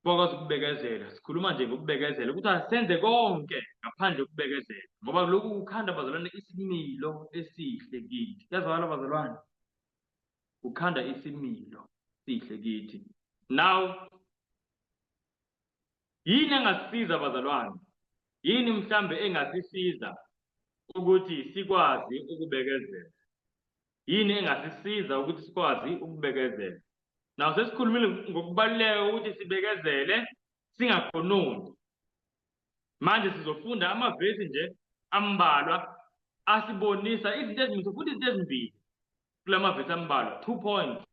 bakwazi ukubekezela. Sikhuluma nje ngokubekezela ukuthi asenze konke ngaphandle kokubekezela, ngoba lokhu kukhanda bazalwane isimilo esihle kithi. Kuyazwakala bazalwane? Kukhanda isimilo sihle kithi. Now yini engasisiza bazalwane? Yini mhlambe engasisiza ukuthi sikwazi ukubekezela? Yini engasisiza ukuthi sikwazi ukubekezela? Now sesikhulumile ngokubaluleka ukuthi sibekezele singakhononi. Manje sizofunda amavesi nje ambalwa asibonisa izinto ezimbili, futhi izinto ezimbili kulamavesi ambalwa, 2 points,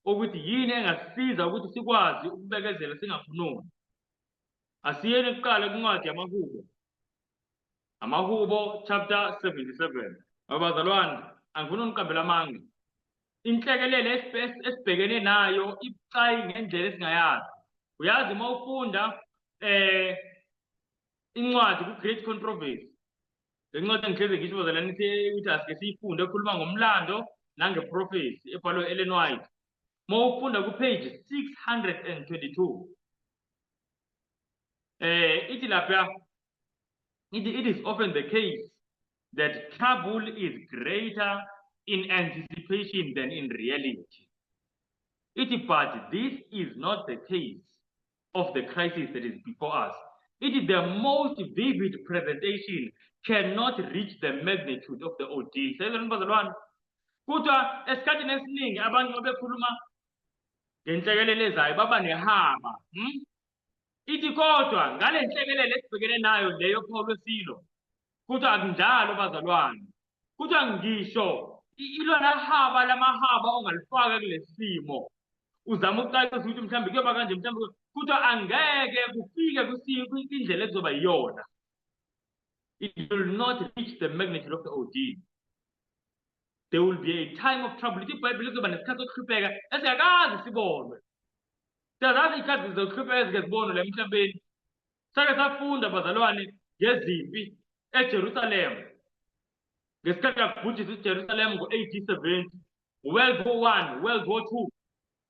ukuthi yini engasisiza ukuthi sikwazi ukubekezela singakhononi. Asiyeni kuqala kwincwadi yamaHubo. AmaHubo chapter 77. Abazalwane, angifuni uniqambela amanga. Inhlekelele esibhekene nayo ibucayi ngendlela esingayazi. Uyazi uma ufunda incwadi ku-Great Controversy, le ncwadi engihlezi ngisho bazalwane ukuthi asike siyifunde, ekhuluma ngomlando nangeprofesi ebhalwe Ellen White. Uma ufunda ku-page 622, ithi lapha, it is often the case that trouble is greater in anticipation than in reality. Ithi, but this is not the case of the crisis that is before us. It is the most vivid presentation cannot reach the magnitude of the ordeal. Sezweni bazalwane, kuthiwa esikhathini esiningi abantu uma bekhuluma ngenhlekelele ezayo baba nehaba. Ithi kodwa ngale nhlekelele esibhekene nayo leyo phawu lwesilo, kuthiwa akunjalo bazalwane. Kuthiwa ngisho ilona haba lamahaba ongalifaka kulesi simo, uzama ukucacisa ukuthi mhlawumbe kuyoba kanje, mhlawumbe kuthiwa angeke kufike kwindlela ekuzoba yiyona. It will not reach the magnitude of the ordeal. There will be a time of trouble. Ithi iBhayibheli kuzoba nesikhathi sokuhlupheka esingakaze sibonwe. Siyazazi iy'khathi zokuhlupheka ezike zibonwe la emhlabeni. Sake safunda bazalwane ngezimpi eJerusalem. Ngesikhathi kabhujiswa iJerusalem ngo-AD 70, World War 1, World War 2.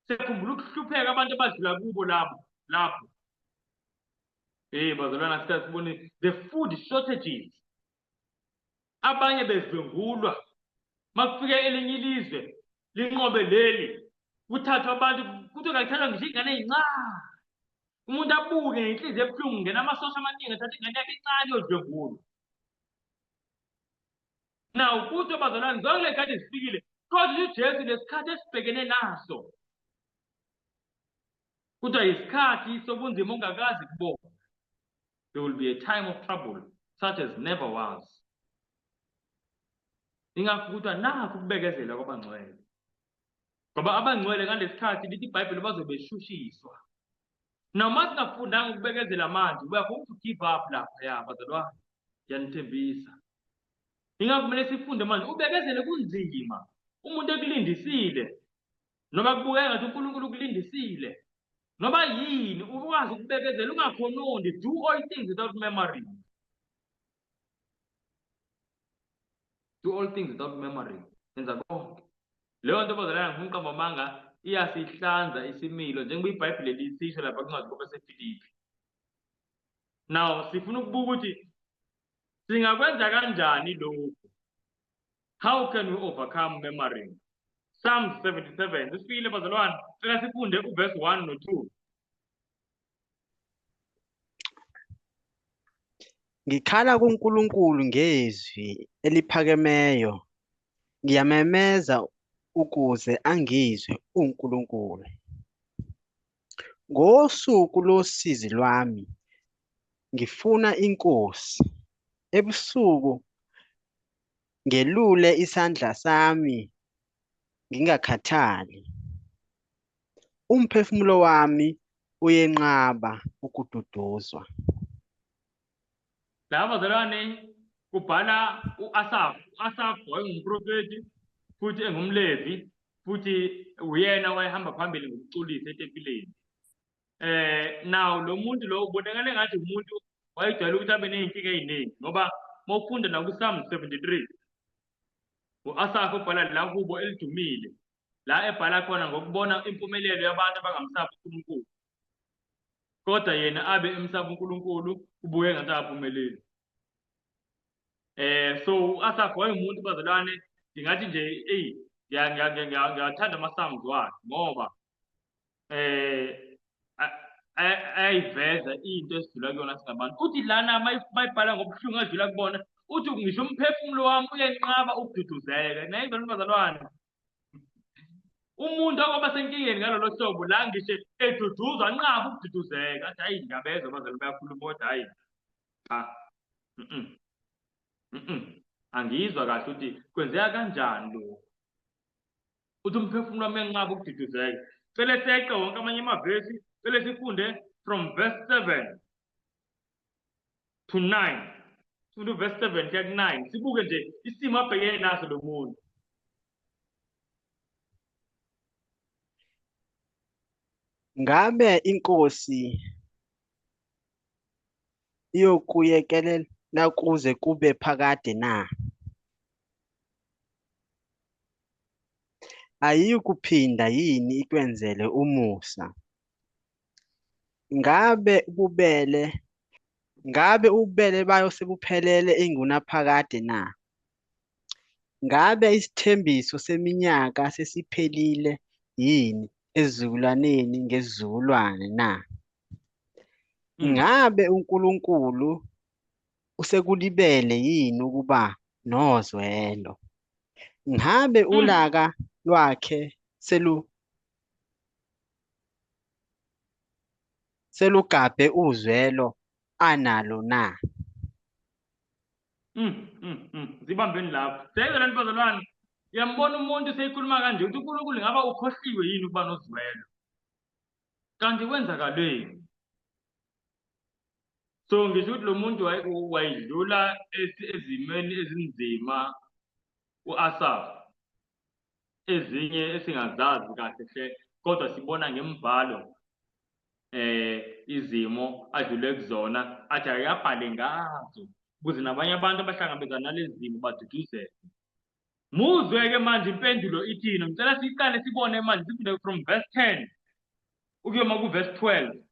Siyakhumbula ukuhlupheka abantu abadlula kubo labo lapho. Hey bazalwane, asikaze sibone the food shortages. Abanye bedlwengulwa. Makufike elinye ilizwe linqobe leli, kuthathwa abantu, kuthiwa Kuthiwa kayithathwa ngisho ingane eyincane. Umuntu abuke ngenhliziyo ebuhlungu ngena amasosha amaningi athatha ingane yakhe encane yodlwengulwa. Now kuthi bazalwane zonke ley'khathi zifikile kodwa uJesu lesikhathi esibhekene naso kuthiwa yisikhathi sobunzima ongakazi kubona. There will be a time of trouble such as never was. Ingakho kuthiwa nakho ukubekezela kwabangcwele. Ngoba abangcwele ngalesikhathi lithi iBhayibheli bazobe beshushiswa. Noma singafundanga ukubekezela manje, we are going to give up lapha ya bazalwane. Ngiyanithembisa. Ingakho kumele sifunde manje, ubekezele kunzima. Umuntu ekulindisile noma kubukeka ngathi uNkulunkulu ukulindisile noma yini ukwazi ukubekezela ungakhonondi do all things without memory do all things without memory yenza konke leyo nto bazalana ngifuna uqamba amanga iyasihlanza isimilo njengoba ibhayibheli lisisho lapha kwincwadi kwabasefilipi now sifuna ukubuka ukuthi singakwenza kanjani lokhu. How can we overcome memory? Psalm 77 sisifikile bazalwane cela sifunde uverse 1 no-2. Ngikhala kuNkulunkulu ngezwi eliphakemeyo, ngiyamemeza ukuze angizwe uNkulunkulu. Ngosuku losizi lwami ngifuna iNkosi, ebusuku ngelule isandla sami ngingakhathali. Umphefumulo wami uyenqaba ukududuzwa. La bazalwane kubhala u-Asaf. U-Asaf wayengumprofethi futhi engumLevi futhi uyena wayehamba phambili ngokuculisa etempileni. Now lo muntu lo ubonakala engathi umuntu wayejwayele ukuthi abe ney'nkinga ey'ningi ngoba uma ufunda nakuPsalm 73 u-Asaf ubhala la hubo elidumile la ebhala khona ngokubona impumelelo yabantu abangamsabi uNkulunkulu kodwa yena abe emsaba uNkulunkulu kubuye ngathi akaphumeleli. So u-Asaf wayewumuntu bazalwane ngingathi nje eyi ngiyathanda ama-psalms wakhe ngoba ayayiveza into esidlula kuyona singabantu. Uthi lana mayibhala ngobuhlungu adlula kubona uthi ngisho umphefumulo wami uyenqaba ukududuzeka. Nayizwa bazalwane umuntu akwaba senkingeni ngalolo hlobo la ngisho eduduzwa anqaba ukududuzeka athi hayi ngiyabezwa abazali bayakhuluma kodwa hayi cha angiyizwa kahle ukuthi kwenzeka kanjani lokho. Uthi umphefumulo wami uyanqaba ukududuzeka. Cele seqe wonke amanye amavesi, cele sifunde from verse 7 to 9. Sifunde uverse 7 kuya ku-9. Sibuke nje isimo abhekene naso lo muntu. Ngabe inkosi iyokuyekelela kuze kube phakade na? Ayiyukuphinda yini ikwenzele umusa? Ngabe ububele, ngabe ububele bayo sebuphelele ingunaphakade na? Ngabe isithembiso seminyaka sesiphelile yini ezizukulwaneni ngezizukulwane na? Ngabe uNkulunkulu usekulibele yini ukuba nozwelo? Ngabe ulaka lwakhe selugabhe uzwelo analo na? Zibambeni lapho. Siyayizwa lento bazalwane. Uyambona umuntu seyikhuluma kanje ukuthi uNkulunkulu ngaba ukhohliwe yini ukuba nozwelo? Kanti kwenzakaleni? So ngisho ukuthi lo muntu wayidlula ezimeni ezinzima u-Asaf, ezinye esingazazi kahle hle kodwa sibona ngembhalo izimo adlule kuzona athi akabhale ngazo ukuze nabanye abantu abahlangabezana nalezi zimo baduduzeke. Muzwe-ke manje impendulo ithini. Ngicela siqale sibone manje sifunde from verse 10 ukuyoma ku-verse 12.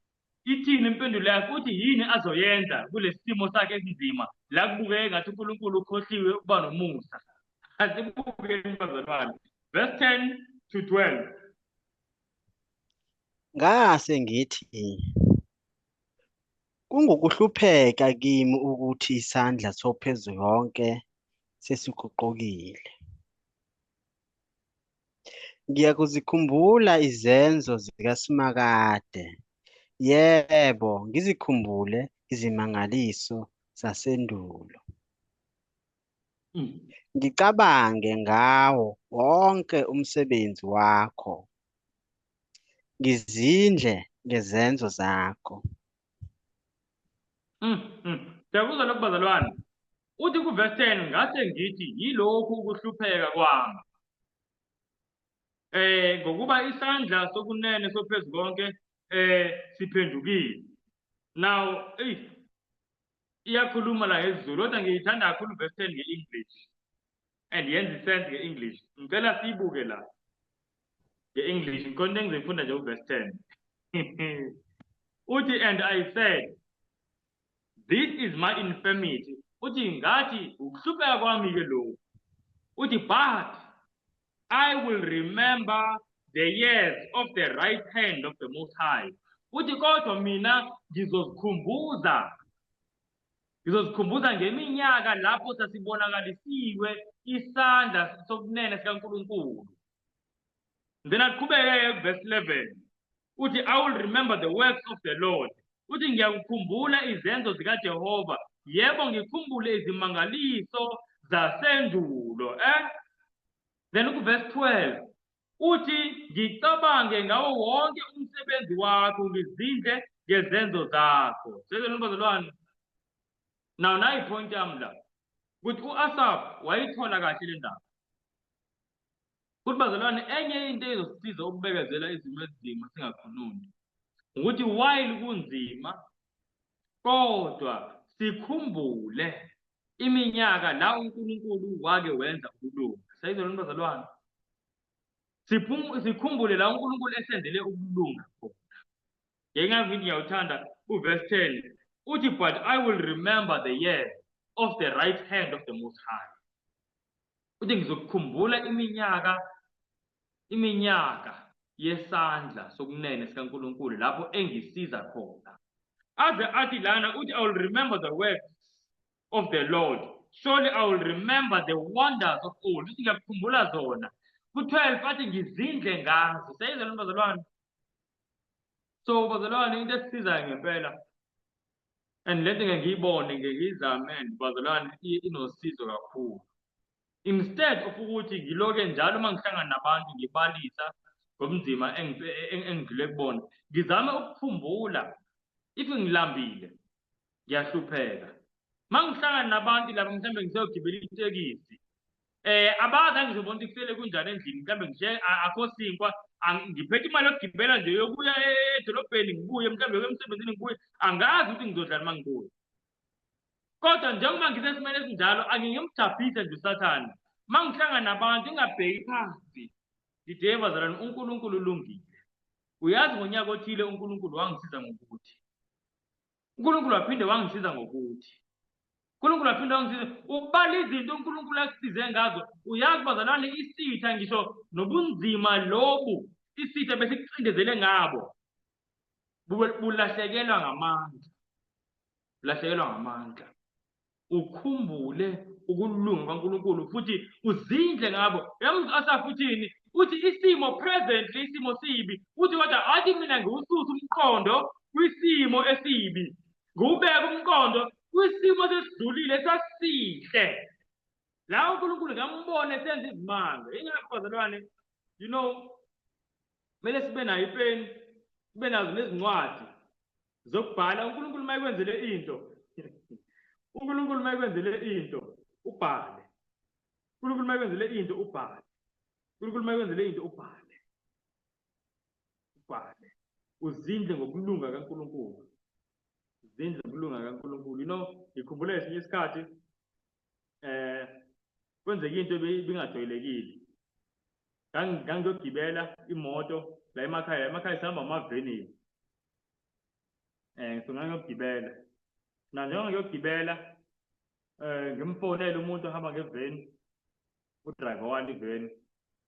Ithini impendulo yakhe? Uthi yini azoyenza kulesi simo sakhe esinzima la kubukeke ngathi uNkulunkulu ukhohliwe ukuba nomusa. Asibukeni bazalwane. Verse 10 to 12. Ngase ngithi, kungukuhlupheka kimi ukuthi isandla soPhezukonke sesiguqukile. Ngiyakuzikhumbula izenzo zikaSimakade, yebo, ngizikhumbule izimangaliso zasendulo. Ngicabange ngawo wonke umsebenzi wakho, ngizindle ngezenzo zakho. Siyakuzwa lokhu bazalwane. Uthi kuverse 10 ngase ngithi yilokhu ukuhlupheka kwami. Ngokuba isandla sokunene soPhezukonke siphendukile. Now, ey iyakhuluma la ngesiZulu kodwa ngiyithanda kakhulu verse 10 nge-English. And yenza isense nge-English. Ngicela siyibuke la nge-English. Ngikhona into engizoyifunda nje uverse 10. Uthi, and I said, this is my infirmity. Uthi ngathi ukuhlupheka kwami ke lokhu. Uthi, but I will remember the years of the right hand of the Most High. Uthi kodwa mina ngizozikhumbuza. Ngizozikhumbuza ngeminyaka lapho sasibonakalisiwe isandla sokunene sikaNkulunkulu. Then aqhubeke verse 11. Uthi, I will remember the works of the Lord. Uthi ngiyakukhumbula izenzo zikaJehova. Yebo, ngikhumbule izimangaliso zasendulo. Then ku verse 12. Uthi ngicabange ngawo wonke umsebenzi wakho, ngizindle ngezenzo zakho. Sezweni bazalwane. Now nayi point yami la. Ukuthi uAsaph wayithola kahle le ndaba. Kuthi bazalwane, enye into ezosisiza ukubekezela izimo ezinzima singakhononi ukuthi while kunzima kodwa sikhumbule iminyaka la uNkulunkulu wake wenza ukulunga. Sayizwa bazalwane? Sikhumbule la uNkulunkulu esendele ukulunga khona. Ngenxa ngithi ngiyawuthanda uverse 10 uthi, but I will remember the years of the right hand of the Most High. Uthi ngizokukhumbula iminyaka yesandla sokunene sikaNkulunkulu lapho engisiza khona. Aze athi lana uthi, I will remember the works of the Lord. Surely I will remember the wonders of old. Uthi ngiyakukhumbula zona. Ku-12 athi ngizindle ngazo. Siyayizwa bazalwane? So bazalwane, into esisizayo ngempela, and lento ngeke ngiyibone, ngeke ngiyizame, and bazalwane inosizo kakhulu. Instead of ukuthi ngiloke njalo uma ngihlangana nabantu ngibalisa ngobunzima engidlule kubona, ngizame ukukhumbula if ngilambile ngiyahlupheka. Uma ngihlangana nabantu lapha mhlawumbe ngiseyogibela itekisi, abazi angizobona ukuthi kusele kunjani endlini, mhlawumbe ngishiye akho sinkwa, ngiphethe imali yokugibela nje yokuya edolobheni ngibuye, mhlawumbe yokuya emsebenzini ngibuye, angazi ukuthi ngizodlani uma ngibuya. Kodwa njengoba ngisesimeni esinjalo, angingimjabhise nje uSathane. Uma ngihlangana nabantu ngingabheki phansi, ngithi hey bazalwane, uNkulunkulu ulungile. Uyazi ngonyaka othile uNkulunkulu wangisiza ngokuthi. uNkulunkulu waphinde wangisiza ngokuthi. uNkulunkulu waphinde wangisiza. Ubala izinto uNkulunkulu akusize ngazo. Uyazi bazalwane, isitha ngisho nobunzima lobu isitha besikucindezele ngabo, bulahlekelwa ngamandla. Bulahlekelwa ngamandla. Ukhumbule ukulunga kaNkulunkulu futhi uzindle ngabo. Uyamuzwa Asaph uthini? Uthi isimo presently, isimo sibi. Uthi kodwa athi mina ngiwususe umqondo kwisimo esibi, ngiwubeke umqondo kwisimo sesidlulile esasihle. La uNkulunkulu ngambona esenza izimanga. Ingakho bazalwane, you know, kumele sibe nayo ipeni, sibe nazo nezincwadi zokubhala. uNkulunkulu mayekwenzele into, uNkulunkulu mayekwenzele into ubhale. uNkulunkulu mayekwenzele into ubhale. uNkulunkulu mayekwenzele into ubhale. Ubhale. Uzindle ngokulunga kaNkulunkulu. Uzindle ngokulunga kaNkulunkulu. You know, ngikhumbula esinye isikhathi kwenzeka into ebingajwayelekile. Ngangiyogibela imoto la emakhaya, emakhaya sihamba amaveni. So ngangiyogibela. Na njengoba ngiyogibela, ngimfonele umuntu ohamba ngeveni, udriver wali iveni.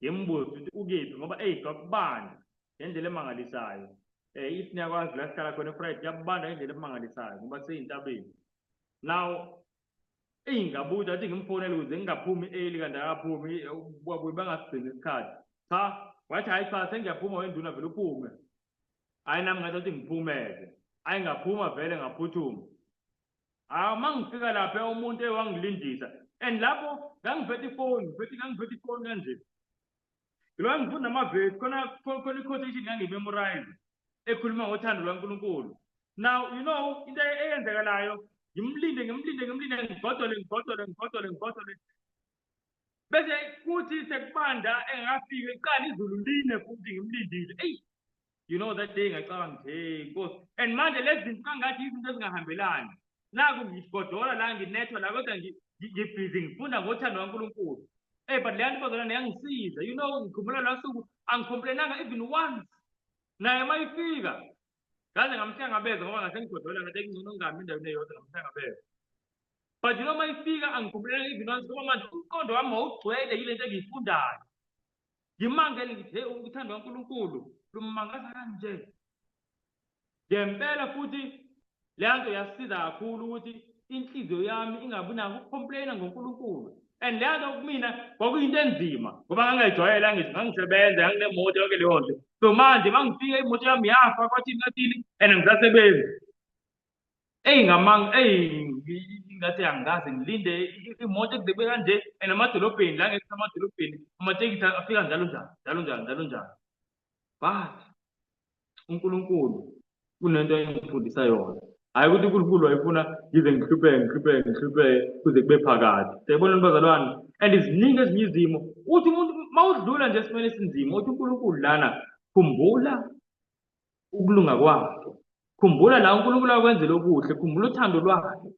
Ngimbuze ukuthi ukephi ngoba eyi kwakubanda ngendlela emangalisayo. If niyakwazi la sihlala khona eFriday kuyabanda ngendlela emangalisayo ngoba kuseyintabeni. Now eyi ngabuza athi ngimfonele ukuze ngingaphumi early kanti akaphumi wabuye bangasigcini isikhathi. Cha, wathi hhayi cha sengiyaphuma wenduna vele uphume. Hhayi nami ngathi athi ngiphume-ke. Hhayi ngaphuma vele ngaphuthuma. Hawu uma ngifika lapha umuntu ewangilindisa and lapho ngangiphethe ifoni, ngiphethe ngangiphethe ifoni kanje. Ngilwa ngifunda amavesi khona khona i-quotation ngangiyimemorize ekhuluma ngothando lwaNkulunkulu. Now you know into eyenzekalayo ngimlinde ngimlinde ngimlinde ngigodole ngigodole ngigodole ngigodole bese kuthi sekubanda engakafiki iqala izulu line futhi ngimlindile eyi you know that day ngacabanga ngithi hey nkosi and manje lezi zinto kangathi izinto ezingahambelani naku ngigodola la nginethwa la kodwa ngibhizi ngifunda ngothando kaNkulunkulu. Hey but leya ntombazana yangisiza you know ngikhumbula la suku angicomplainanga even once naye uma ifika ngaze ngamhlangabeza ngoba ngase ngigodola ngathi kungcono ngingami endaweni eyodwa ngamhlangabeza but you know uma ifika angicomplainanga even once ngoba manje umqondo wami wawugcwele yile nto engiyifundayo ngimangele ngithi hey uthando kaNkulunkulu lumangaza kanje. Ngempela futhi leya nto yasiza kakhulu ukuthi inhliziyo yami ingabi nako ukucomplaina ngoNkulunkulu. And leya nto kumina kwakuyinto enzima ngoba ngangayijwayele angithi ngangisebenza nganginemoto yonke leyo nto. So manje mangifika imoto yami yafa kwathini kwathini and angisasebenzi. Eyi ngamanga eyi ngathi angikaze ngilinde imoto ekuze kube kanje and emadolobheni la ngekho emadolobheni amatekisi afika njalo njalo njalo njalo njalo njalo. But uNkulunkulu kunento engifundisa yona. Hhayi ukuthi uNkulunkulu wayefuna ngize ngihlupheke ngihlupheke ngihlupheke kuze kube phakade. Siyayibona bazalwane and ziningi ezinye izimo uthi umuntu uma udlula nje esimweni esinzima uthi uNkulunkulu lana khumbula ukulunga kwakhe. Khumbula la uNkulunkulu akwenzele okuhle, khumbula uthando lwakhe.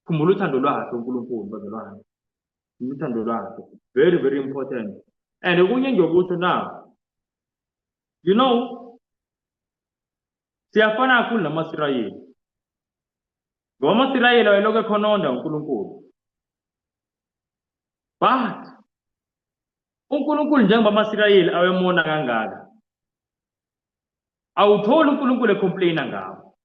Khumbula uthando lwakhe uNkulunkulu bazalwane. Khumbula uthando lwakhe. Very very important. And okunye engiyokusho na you know siyafana kakhulu namaSirayeli. Ngoba amaSirayeli ayelokhu ekhononda uNkulunkulu. But uNkulunkulu njengoba amaSirayeli awemona kangaka awutholi uNkulunkulu ecomplaina ngabo.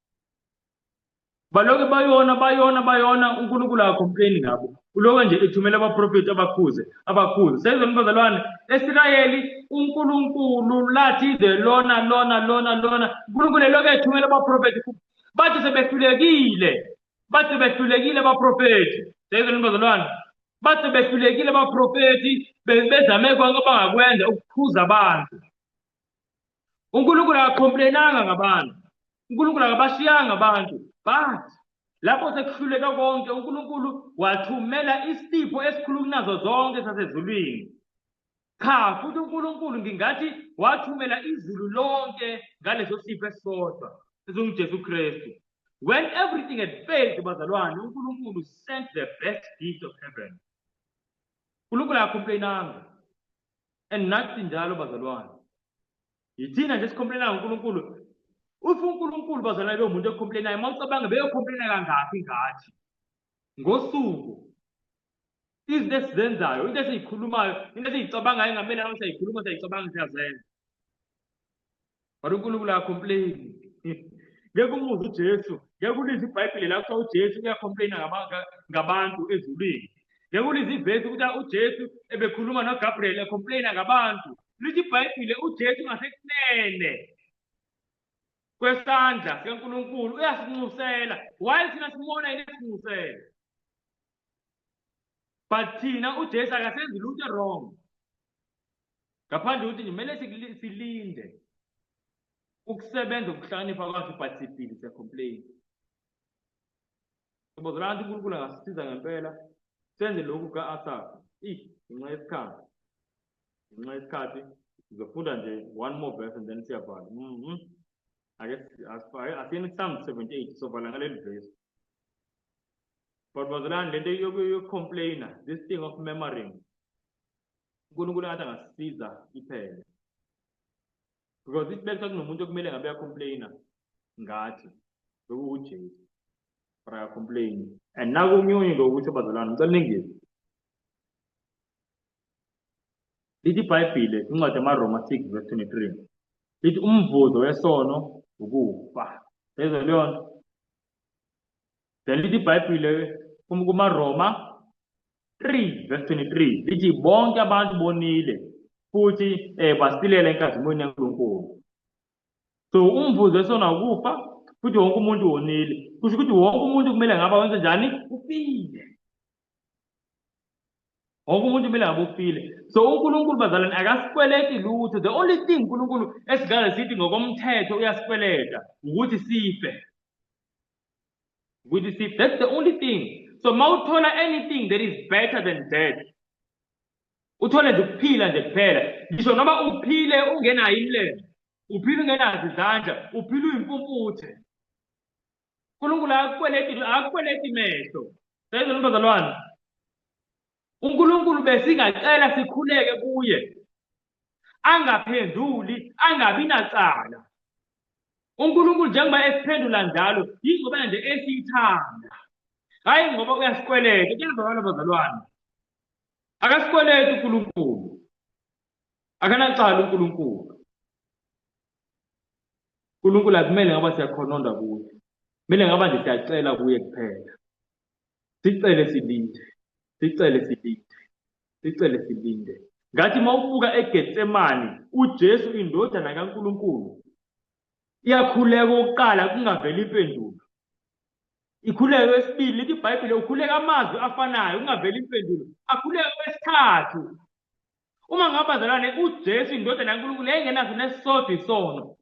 Baloke bayona bayona bayona uNkulunkulu akacomplaini ngabo. Uloke nje ethumela abaprofeti abakhuze abakhuze. Sezweni bazalwane eSirayeli uNkulunkulu lathi the lona lona lona lona uNkulunkulu eloke ethumela abaprofeti bathi sebehlulekile bathi behlulekile abaprofeti. Sezweni bazalwane bathi behlulekile abaprofeti bezame konke abangakwenza ukukhuza abantu. uNkulunkulu akacomplainanga ngabantu. uNkulunkulu akabashiyanga abantu. But lapho sekuhluleka konke uNkulunkulu wathumela isipho esikhulu kunazo zonke sasezulwini. Cha futhi uNkulunkulu ngingathi wathumela izulu lonke ngaleso sipho esisodwa esinguJesu Kristu. When everything had failed bazalwane uNkulunkulu sent the best gift of heaven. uNkulunkulu akacomplainanga. And nathi njalo bazalwane. Yithina nje sicomplaina ngoNkulunkulu. If uNkulunkulu bazalwane bewumuntu ocomplainayo, uma ucabanga beyocomplaina kangakhi ngathi ngosuku izinto esizenzayo, into esiyikhulumayo, into esiyicabangayo engamele ngabe siyayikhuluma siyayicabanga siyazenza. But uNkulunkulu akacomplain. Ngeke umuzwe uJesu, ngeke ulizwe iBhayibheli la kuthiwa uJesu uyacomplaina ngabantu ezulwini. Ngeke ulizwe ivesi ukuthi uJesu ebekhuluma noGabriel ecomplaina ngabantu. Lithi iBhayibheli uJesu ngasekunene kwesandla sikaNkulunkulu uyasinxusela. While thina simona yena esinxusela. But thina uJesu akasenzi lutho wrong. Ngaphandle ukuthi kumele silinde ukusebenza ukuhlakanipha kwakhe but sibhizi siyacomplain. Sibozela ukuthi uNkulunkulu angasisiza ngempela senze lokhu ka-Asaph. Ih, ngenxa yesikhathi. Ngenxa yesikhathi sizofunda nje one more verse and then siyavala. Ake asiyeni Psalm 78 sovala ngaleli verse. But bazalwane lento yokucomplaina, this thing of murmuring uNkulunkulu ngathi angasisiza iphele. Because if bekuthiwa kunomuntu okumele ngabe uyacomplaina ngathi bekuwuJesu. But akacomplain. And nakunye ngokusho bazalwane ngicela ningizwe. Lithi iBhayibhile incwadi yamaRoma 6 verse 23. Lithi umvuzo wesono Ukufa. Yezwa leyo nto? Then lithi iBhayibhile kumaRoma 3 verse 23 lithi bonke abantu bonile futhi basilela enkazimulweni yaNkulunkulu. So umvuzo wesona ukufa futhi wonke umuntu wonile. Kusho ukuthi wonke umuntu kumele ngabe wenze njani? Ufile. Wonke umuntu kumele ngabe ufile. So uNkulunkulu bazalwane akasikweleti lutho. The only thing uNkulunkulu esingaze sithi ngokomthetho uyasikweleta ukuthi sife. Ukuthi sife. That's the only thing. So mawuthola anything that is better than death, uthole nje ukuphila nje kuphela. Ngisho noma uphile ungenayo imilenze, uphile ungenazo izandla, uphile uyimpumputhe. uNkulunkulu akakukweleti, akakukweleti mehlo. Seyizona bazalwane. uNkulunkulu besingacela sikhuleke kuye angaphenduli angabi nacala. uNkulunkulu njengoba esiphendula njalo yingoba nje esiyithanda, hhayi ngoba uyasikweleta. Kuyazwakala bazalwane, akasikweleti uNkulunkulu, akanacala uNkulunkulu. uNkulunkulu akumele ngaba siyakhononda kuye, kumele ngaba nje siyacela kuye kuphela. Sicele silinde, sicele silinde, sicele silinde. Ngathi uma ubuka eGetsemane, uJesu indodana kaNkulunkulu iyakhuleka okokuqala kungaveli impendulo. Ikhuleke kwesibili, lithi iBhayibheli ukhuleka amazwi afanayo kungaveli impendulo. Akhuleke kwesithathu. Uma ngabe bazalwane uJesu indodana kaNkulunkulu yayingenaso nesisodwa isono,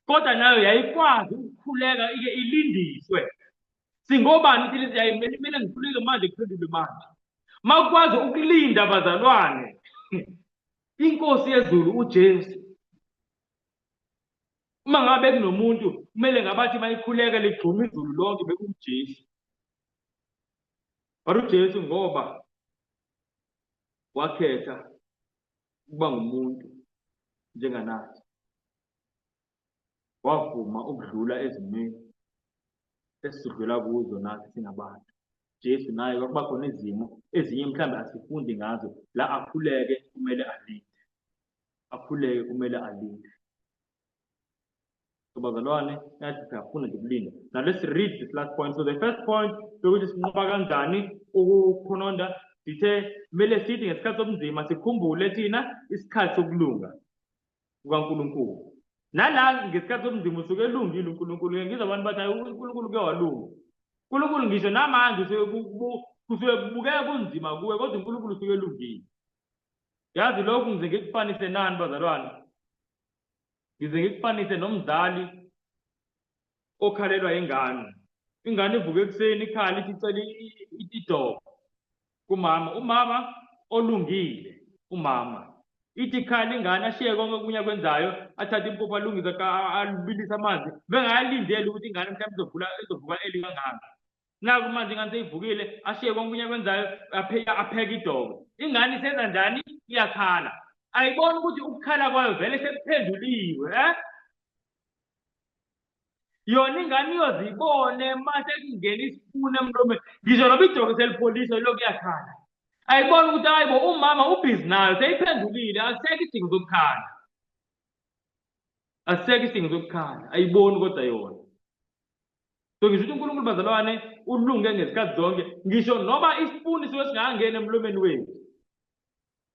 kodwa nayo yayikwazi ukukhuleka ike ilindiswe. Singobani thina siyayimele kumele ngikhuleke manje kuphendulwe manje. Makwazi ukulinda bazalwane. INkosi yezulu uJesu. Uma ngabe kunomuntu kumele ngabathi mayikhuleka ligxuma izulu lonke bekuwuJesu. But uJesu ngoba wakhetha ukuba ngumuntu njenganathi, wavuma ukudlula ezimweni esidlula kuzo nathi singabantu. Jesu naye kwakuba khona izimo ezinye mhlawumbe asifundi ngazo la akhuleke kumele alinde, akhuleke kumele alinde. So bazalwane, nathi siyafuna nje ukulinda. Now let's read this last point. So the first point yokuthi sinqoba kanjani ukukhononda, sithe kumele sithi ngesikhathi sobunzima sikhumbule thina isikhathi sokulunga kukaNkulunkulu. Nala ngesikhathi sobunzima usuke elungile uNkulunkulu. Ngike ngizwe abantu bathi hayi uNkulunkulu uke walunga. uNkulunkulu ngisho namanje usuke kusuke kubukeka kunzima kuwe kodwa uNkulunkulu usuke elungile. Yazi lokhu ngize ngikufanise nani bazalwane? Ngize ngikufanise nomzali okhalelwa ingane. Ingane ivuke ekuseni ikhala ithi icela idoko kumama. Umama olungile, umama. Ithi ikhala ingane ashiye konke okunye akwenzayo, athathe impuphu alungise abilise amanzi, bengayalindeli ukuthi ingane mhlawumbe izovula izovuka eli kangaka. Naku manje ingane seyivukile, ashiye konke okunye akwenzayo, apheke idoko. Ingane isenza njani? Iyakhala. Ayiboni ukuthi ukukhala kwayo vele sekuphenduliwe, eh? Yona ingane iyozibone mase kungena isipuni emlomeni. Ngisho noba idoko selipholiswa ilokhu iyakhala. Ayiboni ukuthi hayibo umama ubhizi nayo seyiphendulile, akusekho isidingo sokukhala. Asisekho isidingo sokukhala, ayiboni kodwa yona. So ngisho ukuthi uNkulunkulu bazalwane ulunge ngezikhathi zonke, ngisho noma isipuni suke singangeni emlomeni wethu.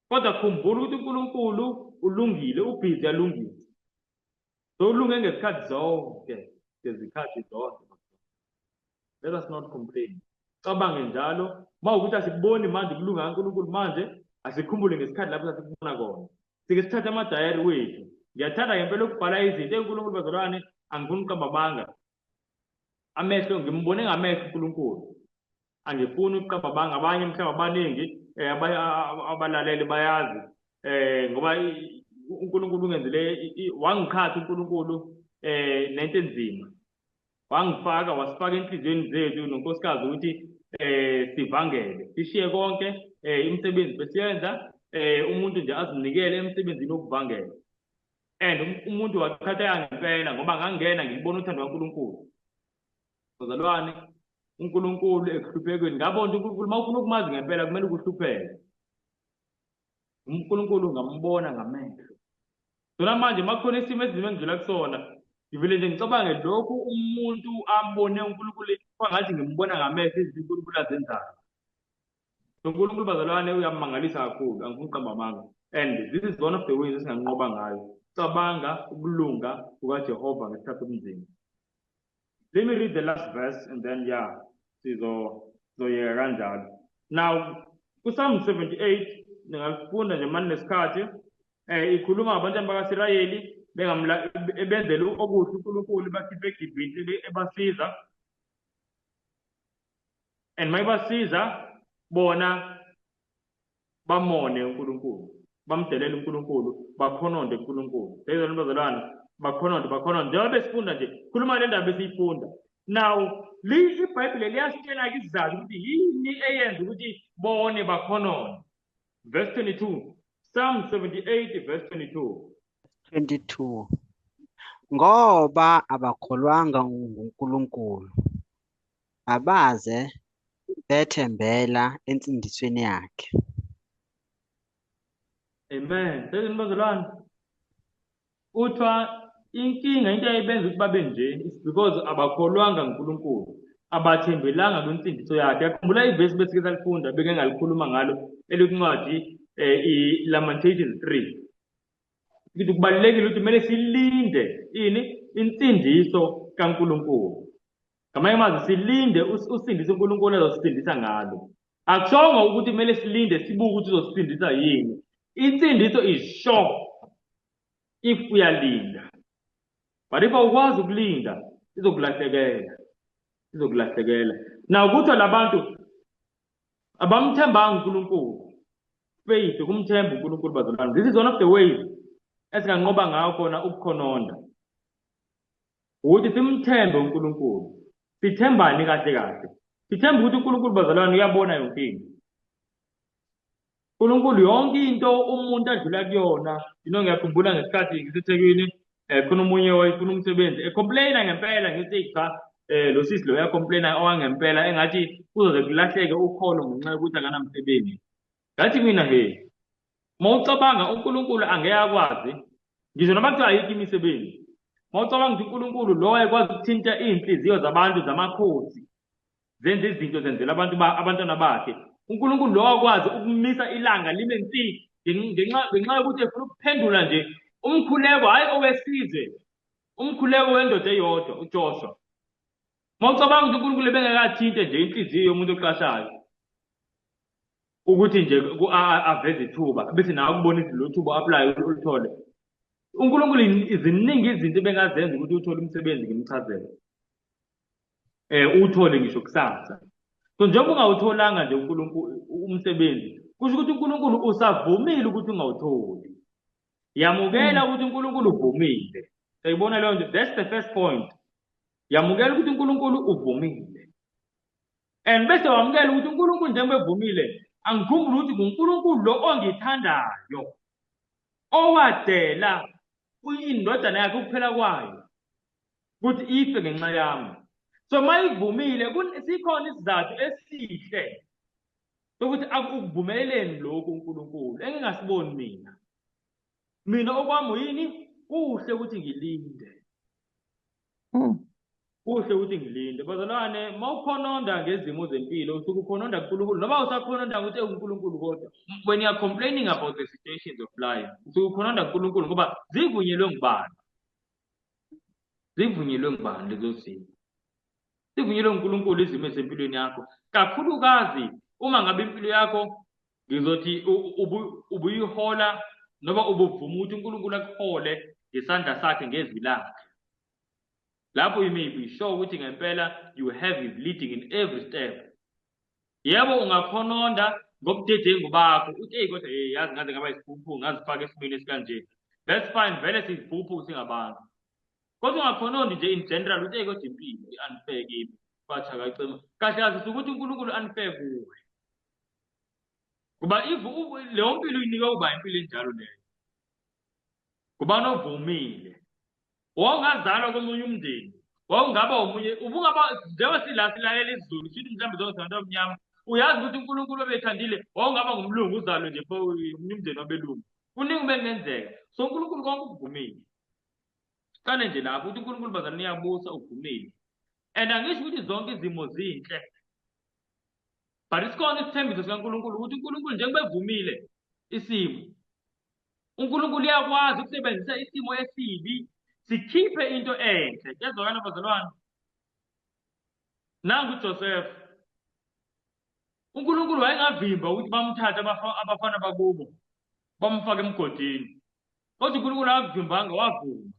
Kodwa khumbula ukuthi uNkulunkulu ulungile, ubhizi uyalungisa. So ulunge ngezikhathi zonke, ngezikhathi zonke. Let us not complain. Cabange njalo, uma ukuthi asikuboni manje ukulunga kaNkulunkulu manje, asikhumbule ngesikhathi lapho sasikubona khona. Sike sithathe amadayari wethu. Ngiyathanda ngempela ukubhala izinto enkulunkulu bazalwane, angifuni ukuqamba amanga. Amehlo ngimbone ngamehlo uNkulunkulu. Angifuni ukuqamba amanga, abanye mhlawumbe abaningi abalaleli bayazi ngoba uNkulunkulu ungenzele wangiqhatha uNkulunkulu nento enzima. Wangifaka wasifaka enhliziyweni zethu nonkosikazi ukuthi sivangele, sishiye konke imisebenzi besiyenza, umuntu nje azinikele emsebenzini wokuvangela. And umuntu waqhatheka ngempela ngoba ngangena ngibona uthando kaNkulunkulu. Bazalwane, uNkulunkulu ekuhluphekweni ngabona ukuthi uNkulunkulu uma ufuna ukumazi ngempela kumele ukuhlupheke. uNkulunkulu ungambona ngamehlo. Sona manje makukhona isimo esinzima engidlula kusona, Ngivele nje ngicabange lokhu umuntu abone uNkulunkulu kwangathi ngimbona ngamehlo izinto uNkulunkulu azenzayo. UNkulunkulu bazalwane uyamangalisa kakhulu, angifuni ukuqamba amanga. And this is one of the ways esinganqoba ngayo. Cabanga ukulunga kukaJehova ngesikhathi sobunzima. Let me read the last verse and then yeah, sizoyeka kanjalo. Now, kuPsalm 78 ningalifunda nje mani nesikhathi ikhuluma ngabantwana bakaSirayeli bengamla ebenzela okuhle uNkulunkulu bakhiphe eGibhithe ebasiza and mayibasiza bona bamone uNkulunkulu bamdelela uNkulunkulu bakhononde uNkulunkulu seyizona bazalwane bakhononde bakhononde njengoba besifunda nje khuluma le ndaba besiyifunda now iBhayibheli liyasitshela-ke isizathu ukuthi yini eyenza ukuthi bone bakhononde. Verse 22, Psalm 78 verse 22. 22 Ngoba abakholwanga nguNkulunkulu, abaze bethembela ensindisweni yakhe. Amen. Sezini bazalwane. Kuthiwa inkinga into eyayibenza ukuthi babe nje is because abakholwanga nguNkulunkulu, abathembelanga kwinsindiso yakhe. Yakhumbula ivesi besike salifunda beke ngalikhuluma ngalo elikuncwadi i-Lamentations 3. Ukuthi kubalulekile ukuthi kumele silinde ini insindiso kaNkulunkulu. Ngamanye amazwi silinde usindiso uNkulunkulu azosisindisa ngalo. Akushongo ukuthi kumele silinde sibuke ukuthi uzosisindisa yini. Insindiso is sure if uyalinda. But if awukwazi ukulinda izokulahlekela. Izokulahlekela. Now kuthiwa labantu abamthembanga uNkulunkulu. Faith ukumthemba uNkulunkulu bazalwane. This is one of the ways esinganqoba ngayo khona ukukhononda. Ukuthi simthembe uNkulunkulu. Sithembani kahle kahle? Sithemba ukuthi uNkulunkulu bazalwane uyabona yonke into. uNkulunkulu yonke into umuntu adlula kuyona. You know ngiyakhumbula ngesikhathi ngiseThekwini khona omunye wayefuna umsebenzi ecomplaina ngempela ngithi cha lo sisi lo uyacomplaina owangempela engathi kuzoze kulahleke ukholo ngenxa yokuthi akanamsebenzi. Ngathi mina he mawucabanga uNkulunkulu angeke akwazi ngisho noma kuthiwa ayikho imisebenzi. Mawucabanga ukuthi uNkulunkulu lo wayekwazi ukuthinta iy'nhliziyo zabantu zamakhosi zenze izinto zenzela abantu abantwana bakhe. uNkulunkulu lo wakwazi ukumisa ilanga lime nsi ngenxa yokuthi efuna ukuphendula nje umkhuleko hhayi owesizwe umkhuleko wendoda eyodwa uJoshua. Mawucabanga ukuthi uNkulunkulu ebengekathinte nje inhliziyo yomuntu oqashayo ukuthi nje aveze ithuba bese nawe ukubonisa lo thuba apply ulithole. uNkulunkulu iziningi izinto ebengazenza ukuthi uthole umsebenzi ngimchazele. Uthole ngisho kusasa. So njengoba ungawutholanga nje uNkulunkulu umsebenzi, kusho ukuthi uNkulunkulu usavumile ukuthi ungawutholi. Yamukela ukuthi uNkulunkulu uvumile. Uyayibona leyo nto? That's the first point. Yamukela ukuthi uNkulunkulu uvumile. And bese wamukela ukuthi uNkulunkulu njengoba evumile, angikhumbule ukuthi nguNkulunkulu lo ongithandayo owadela indodana yakhe ukuphela kwayo ukuthi ife ngenxa yami. So mayivumile sikhona isizathu esihle sokuthi akuvumeleleni lokhu uNkulunkulu engingasiboni mina. Mina okwami yini kuhle ukuthi ngilinde. Kuhle ukuthi ngilinde. Bazalwane, mawukhononda ngezimo zempilo, usuke ukhononda kuNkulunkulu. Noma usakhononda ukuthi uNkulunkulu kodwa. When you are complaining about the situations of life, usuke ukhononda kuNkulunkulu ngoba zivunyelwe ngubani? Zivunyelwe ngubani lezo zimo? Zivunyelwe uNkulunkulu izimo ezempilweni yakho. Kakhulukazi uma ngabe impilo yakho ngizothi ubuyihola noma ubuvuma ukuthi uNkulunkulu akuhole ngesandla sakhe ngezwi lakhe. Lapho you may be sure ukuthi ngempela you have his leading in every step. Yebo ungakhononda ngobudedengu bakho uthi eyi kodwa hey yazi ngaze ngaba isiphuphu ngazifaka esimweni esikanje. That's fine vele siyiziphuphu singabantu. Kodwa ungakhonondi nje in general uthi eyi kodwa impilo i-unfair kimi. Kwathi akacima. Kahle kahle ukuthi uNkulunkulu unfair kuwe. Ngoba if leyo mpilo uyinikwe uba impilo enjalo leyo. Ngubani ovumile? Wawungazalwa komunye umndeni, wawungaba omunye, ubungaba njengoba sila silalela isiZulu sithi mhlawumbe zonke singabantu abamnyama, uyazi ukuthi uNkulunkulu obethandile wawungaba ngumlungu uzalwe nje omunye umndeni wabelungu. Kuningi bekungenzeka. So uNkulunkulu konke ukuvumile. Qale nje lapho ukuthi uNkulunkulu bazalwane uyabusa uvumile. And angisho ukuthi zonke izimo zinhle. But isikhona isithembiso sikaNkulunkulu ukuthi uNkulunkulu njengoba evumile isimo, uNkulunkulu uyakwazi ukusebenzisa isimo esibi sikhiphe into enhle. Kuyezwakala bazalwane? Nangu uJoseph. uNkulunkulu wayengavimba ukuthi bamthathe abafana bakubo bamfake emgodini. Kodwa uNkulunkulu akakuvimbanga wavuma.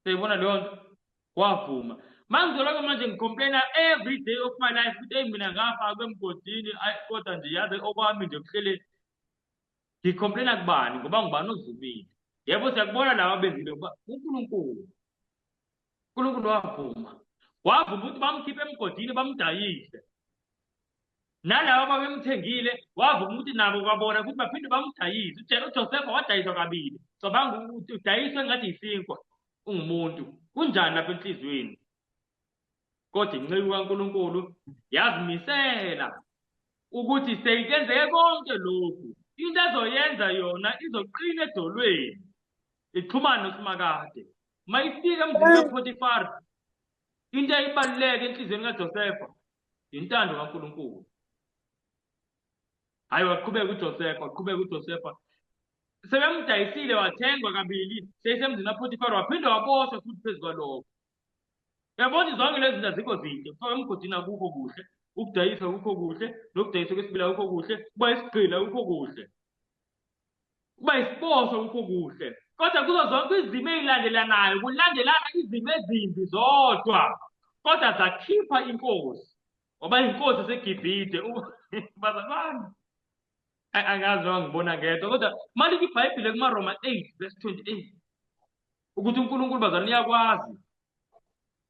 Siyayibona leyo nto? Wavuma. Mangizoloko manje ngicomplaina every day of my life ukuthi eyi mina ngafakwa emgodini ayi kodwa nje yazi okwami nje kuhlele ngicomplaina kubani ngoba ngubani ozumile. Yebo siyakubona laba abenzile ngoba uNkulunkulu uNkulunkulu wavuma. Wavuma ukuthi bamkhiphe emgodini bamdayise. Nalaba ababemthengile wavuma ukuthi nabo kwabona ukuthi baphinde bamdayise. UJosefa wadayiswa kabili. Cabanga ukuthi udayiswe ngathi yisinkwa ungumuntu. Kunjani lapha enhliziyweni? Kodwa inceku kaNkulunkulu yazimisela ukuthi seyikenzeke konke lokhu. Into ezoyenza yona izoqina edolweni. Ixhumane noSimakade. Uma ifika emzini kaPotifar, into eyayibaluleke enhliziyweni kaJosefa intando kaNkulunkulu. Hayi waqhubeka uJosefa, waqhubeka uJosefa. Sebemdayisile wathengwa kabili, seyisemzini kaPotifar waphinde waboshwa futhi phezu kwalokho. Uyabona zonke lezi zinto azikho zinhle. Kufaka emgodini akukho kuhle, ukudayisa akukho kuhle, nokudayisa kwesibili akukho kuhle, kuba isigqila akukho kuhle. Kuba isiboshwa akukho kuhle. Kodwa kuzo zonke izimo ey'landelanayo kulandelana izimo ezimbi zodwa. Kodwa zakhipha inkosi. Ngoba inkosi yaseGibhithe bazalwane. Angazi noma ngibona ngedwa kodwa malithi iBhayibheli kumaRoma 8 verse 28 ukuthi uNkulunkulu bazalwane uyakwazi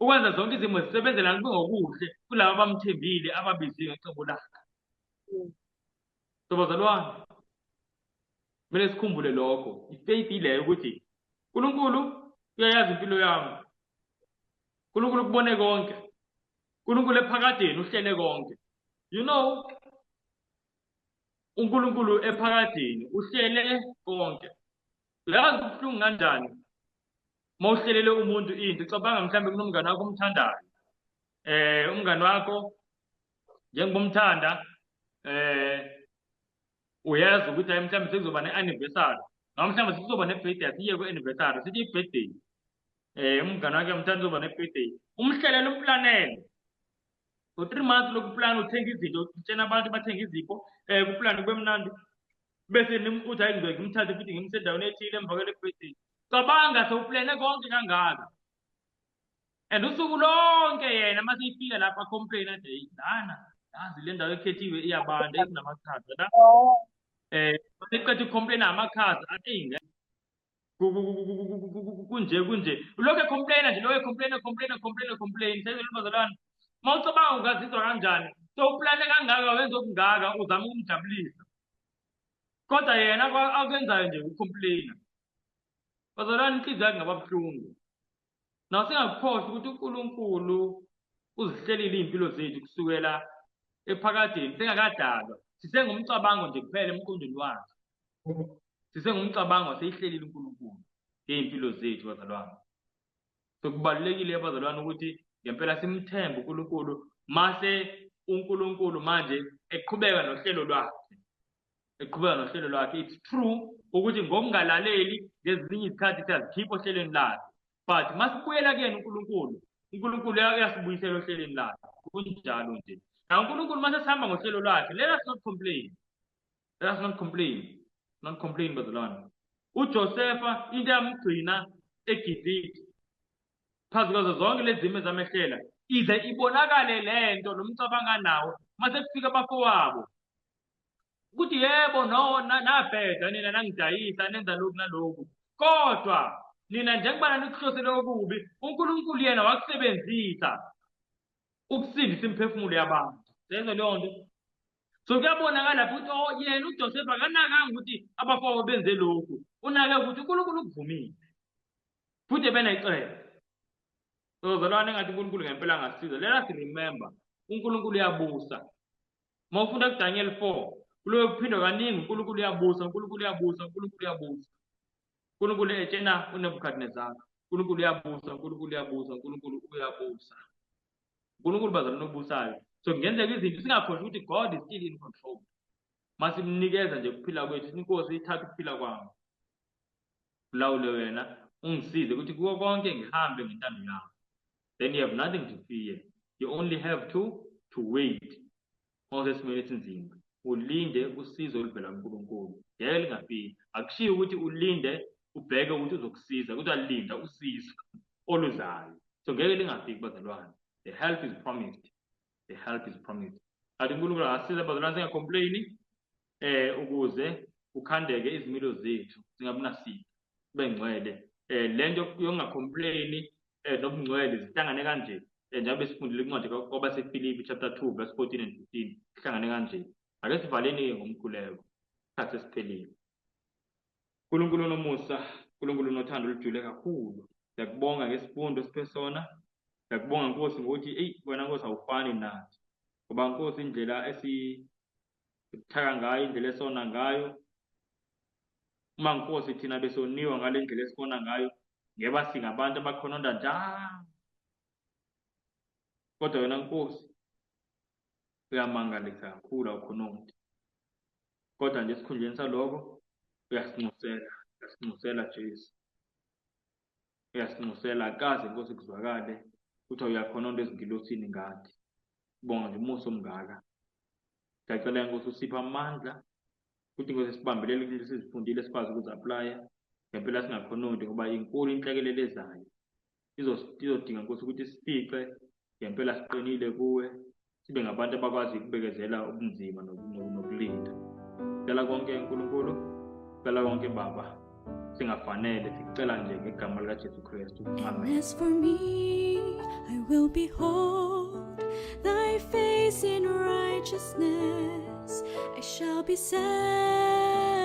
ukwenza zonke izimo zisebenzelana kube ngokuhle kulabo abamthembile ababiziwe ngecebo lakhe. So bazalwane kumele sikhumbule lokho ifaith ileyo ukuthi uNkulunkulu uyayazi impilo yami. uNkulunkulu ukubone konke. uNkulunkulu ephakadeni uhlele konke. You know uNkulunkulu ephakadeni uhlele konke. Uyazi kubuhlungu kanjani uma uhlelele umuntu into cabanga mhlawumbe kunomngane wakho omthandayo. Umngane wakho njengoba umthanda uyazi ukuthi hayi mhlawumbe sekuzoba ne-anniversary noma mhlawumbe sekuzoba ne-birthday asiye ku-anniversary sithi i-birthday umngane wakhe umthanda uzoba ne-birthday umhlelele umplanele for 3 months lokuplana uthenga izinto utshena abantu bathenga izipho kuplane kube mnandi bese uthi hayi ngizoke ngimthathe futhi ngimse endaweni ethile emva kwale birthday. Cabanga sewuplane konke kangaka and usuku lonke yena mase ifika lapha complain athi hey lana yazi le ndawo ekhethiwe iyabanda ikunamakhaza la eqeda ucomplain amakhaza athi hey kunje kunje ulokhu ecomplaina nje lokhu ecomplaina complaina complaina complain sezilibazalwane uma ucabanga ungazizwa kanjani so uplane kangaka wenza okungaka uzama ukumjabulisa kodwa yena akwenzayo nje ucomplaina. Bazalwane inhliziyo yakhe ingaba buhlungu. Naw singakukhohlwa ukuthi uNkulunkulu uzihlelile iy'mpilo zethu kusukela ephakadeni singakadalwa sisengumcabango nje kuphela emqondweni wakhe. Sisengumcabango seyihlelile uNkulunkulu ngey'mpilo zethu bazalwane. So kubalulekile bazalwane ukuthi ngempela simthembe uNkulunkulu mase uNkulunkulu manje eqhubeka nohlelo lwakhe. Eqhubeka nohlelo lwakhe. It's true ukuthi ngokungalaleli ngezinye izikhathi siyazikhipha ohlelweni lakhe. But masibuyela kuyena uNkulunkulu, uNkulunkulu uyasibuyisela ohlelweni lakhe. Kunjalo nje. Na uNkulunkulu mase sihamba ngohlelo lwakhe, let us not complain. Let us not complain. Not complain bazalwane. uJosefa into yamgcina eGibhithe phezu kwazo zonke lezi zimo ezamehlela ize ibonakale lento lo mcabanga nawo mase kufika abafowabo ukuthi yebo no nabheda nina nangidayisa nenza lokhu naloku kodwa nina njengoba nikuhlosele okubi uNkulunkulu yena wakusebenzisa ukusindisa imiphefumulo yabantu. Siyezwa leyo nto? So kuyabonakala futhi oh yena uJoseph akanakanga ukuthi abafowabo benze lokhu, unake ukuthi uNkulunkulu ukuvumile futhi ebenecebo. So zalwane engathi uNkulunkulu ngempela angasiza. Let us remember uNkulunkulu uyabusa. Uma ufunda kuDaniel 4 kuloyo kuphindwa kaningi uNkulunkulu uyabusa, uNkulunkulu uyabusa, uNkulunkulu uyabusa. uNkulunkulu etshena uNebukadnezar. uNkulunkulu uyabusa, uNkulunkulu uyabusa, uNkulunkulu uyabusa. uNkulunkulu bazalwane obusayo. So kungenzeka izinto singakhohlwa ukuthi God is still in control. Masimnikeza nje ukuphila kwethu, inkosi ithatha ukuphila kwami. Ulawule wena, ungisize ukuthi kuko konke ngihambe ngentando yakho. Then you have nothing to fear. You only have to wait. Mawusesimweni esinzima, ulinde usizo oluvela kuNkulunkulu. Ngeke lingafiki. Akushiwo ukuthi ulinde ubheke ukuthi uzokusiza, kodwa linda usizo oluzayo. So ngeke lingafiki bazalwane. The help is promised. The help is promised. Kanti uNkulunkulu akasiza bazalwane singacomplaini ukuze kukhandeke izimilo zethu singabi nasipho kube ngcwele. Lento yokungacomplaini nobungcwele zihlangane kanje. Njengoba sifundile incwadi kwabaseFilipi chapter 2 verse 14 and 15 ihlangane kanje. Ake sivaleni-ke ngomkhuleko, isikhathi sesiphelile. uNkulunkulu onomusa, uNkulunkulu onothando olujule kakhulu, siyakubonga ngesifundo esiphe sona. Siyakubonga Nkosi ngokuthi eyi wena Nkosi awufani nathi, ngoba Nkosi indlela esibuthaka ngayo, indlela esona ngayo, uma Nkosi thina besoniwa ngale ndlela esibona ngayo, ngeba singabantu abakhononda njalo. Kodwa wena Nkosi uyamangalisa kakhulu, awukhonondi. Kodwa nje esikhundleni saloko uyasinxusela, uyasinxusela Jesu. Uyasinxusela, akaze Nkosi kuzwakale ukuthi uyakhononda ezingilosini ngathi. Bonga nje umusa omngaka. Siyacela Nkosi usiphe amandla ukuthi Nkosi sibambelele kulezi sizifundile sikwazi ukuzi-applya ngempela singakhonondi, ngoba inkulu inhlekelele ezayo. Izodinga Nkosi ukuthi sifice ngempela siqinile kuwe, sibe ngabantu abakwazi ukubekezela ubunzima nokulinda. Cela konke uNkulunkulu, cela konke Baba, singafanele, sicela nje ngegama likaJesu Kristu. Amen. As for me, I will behold thy face in righteousness. I shall be satisfied.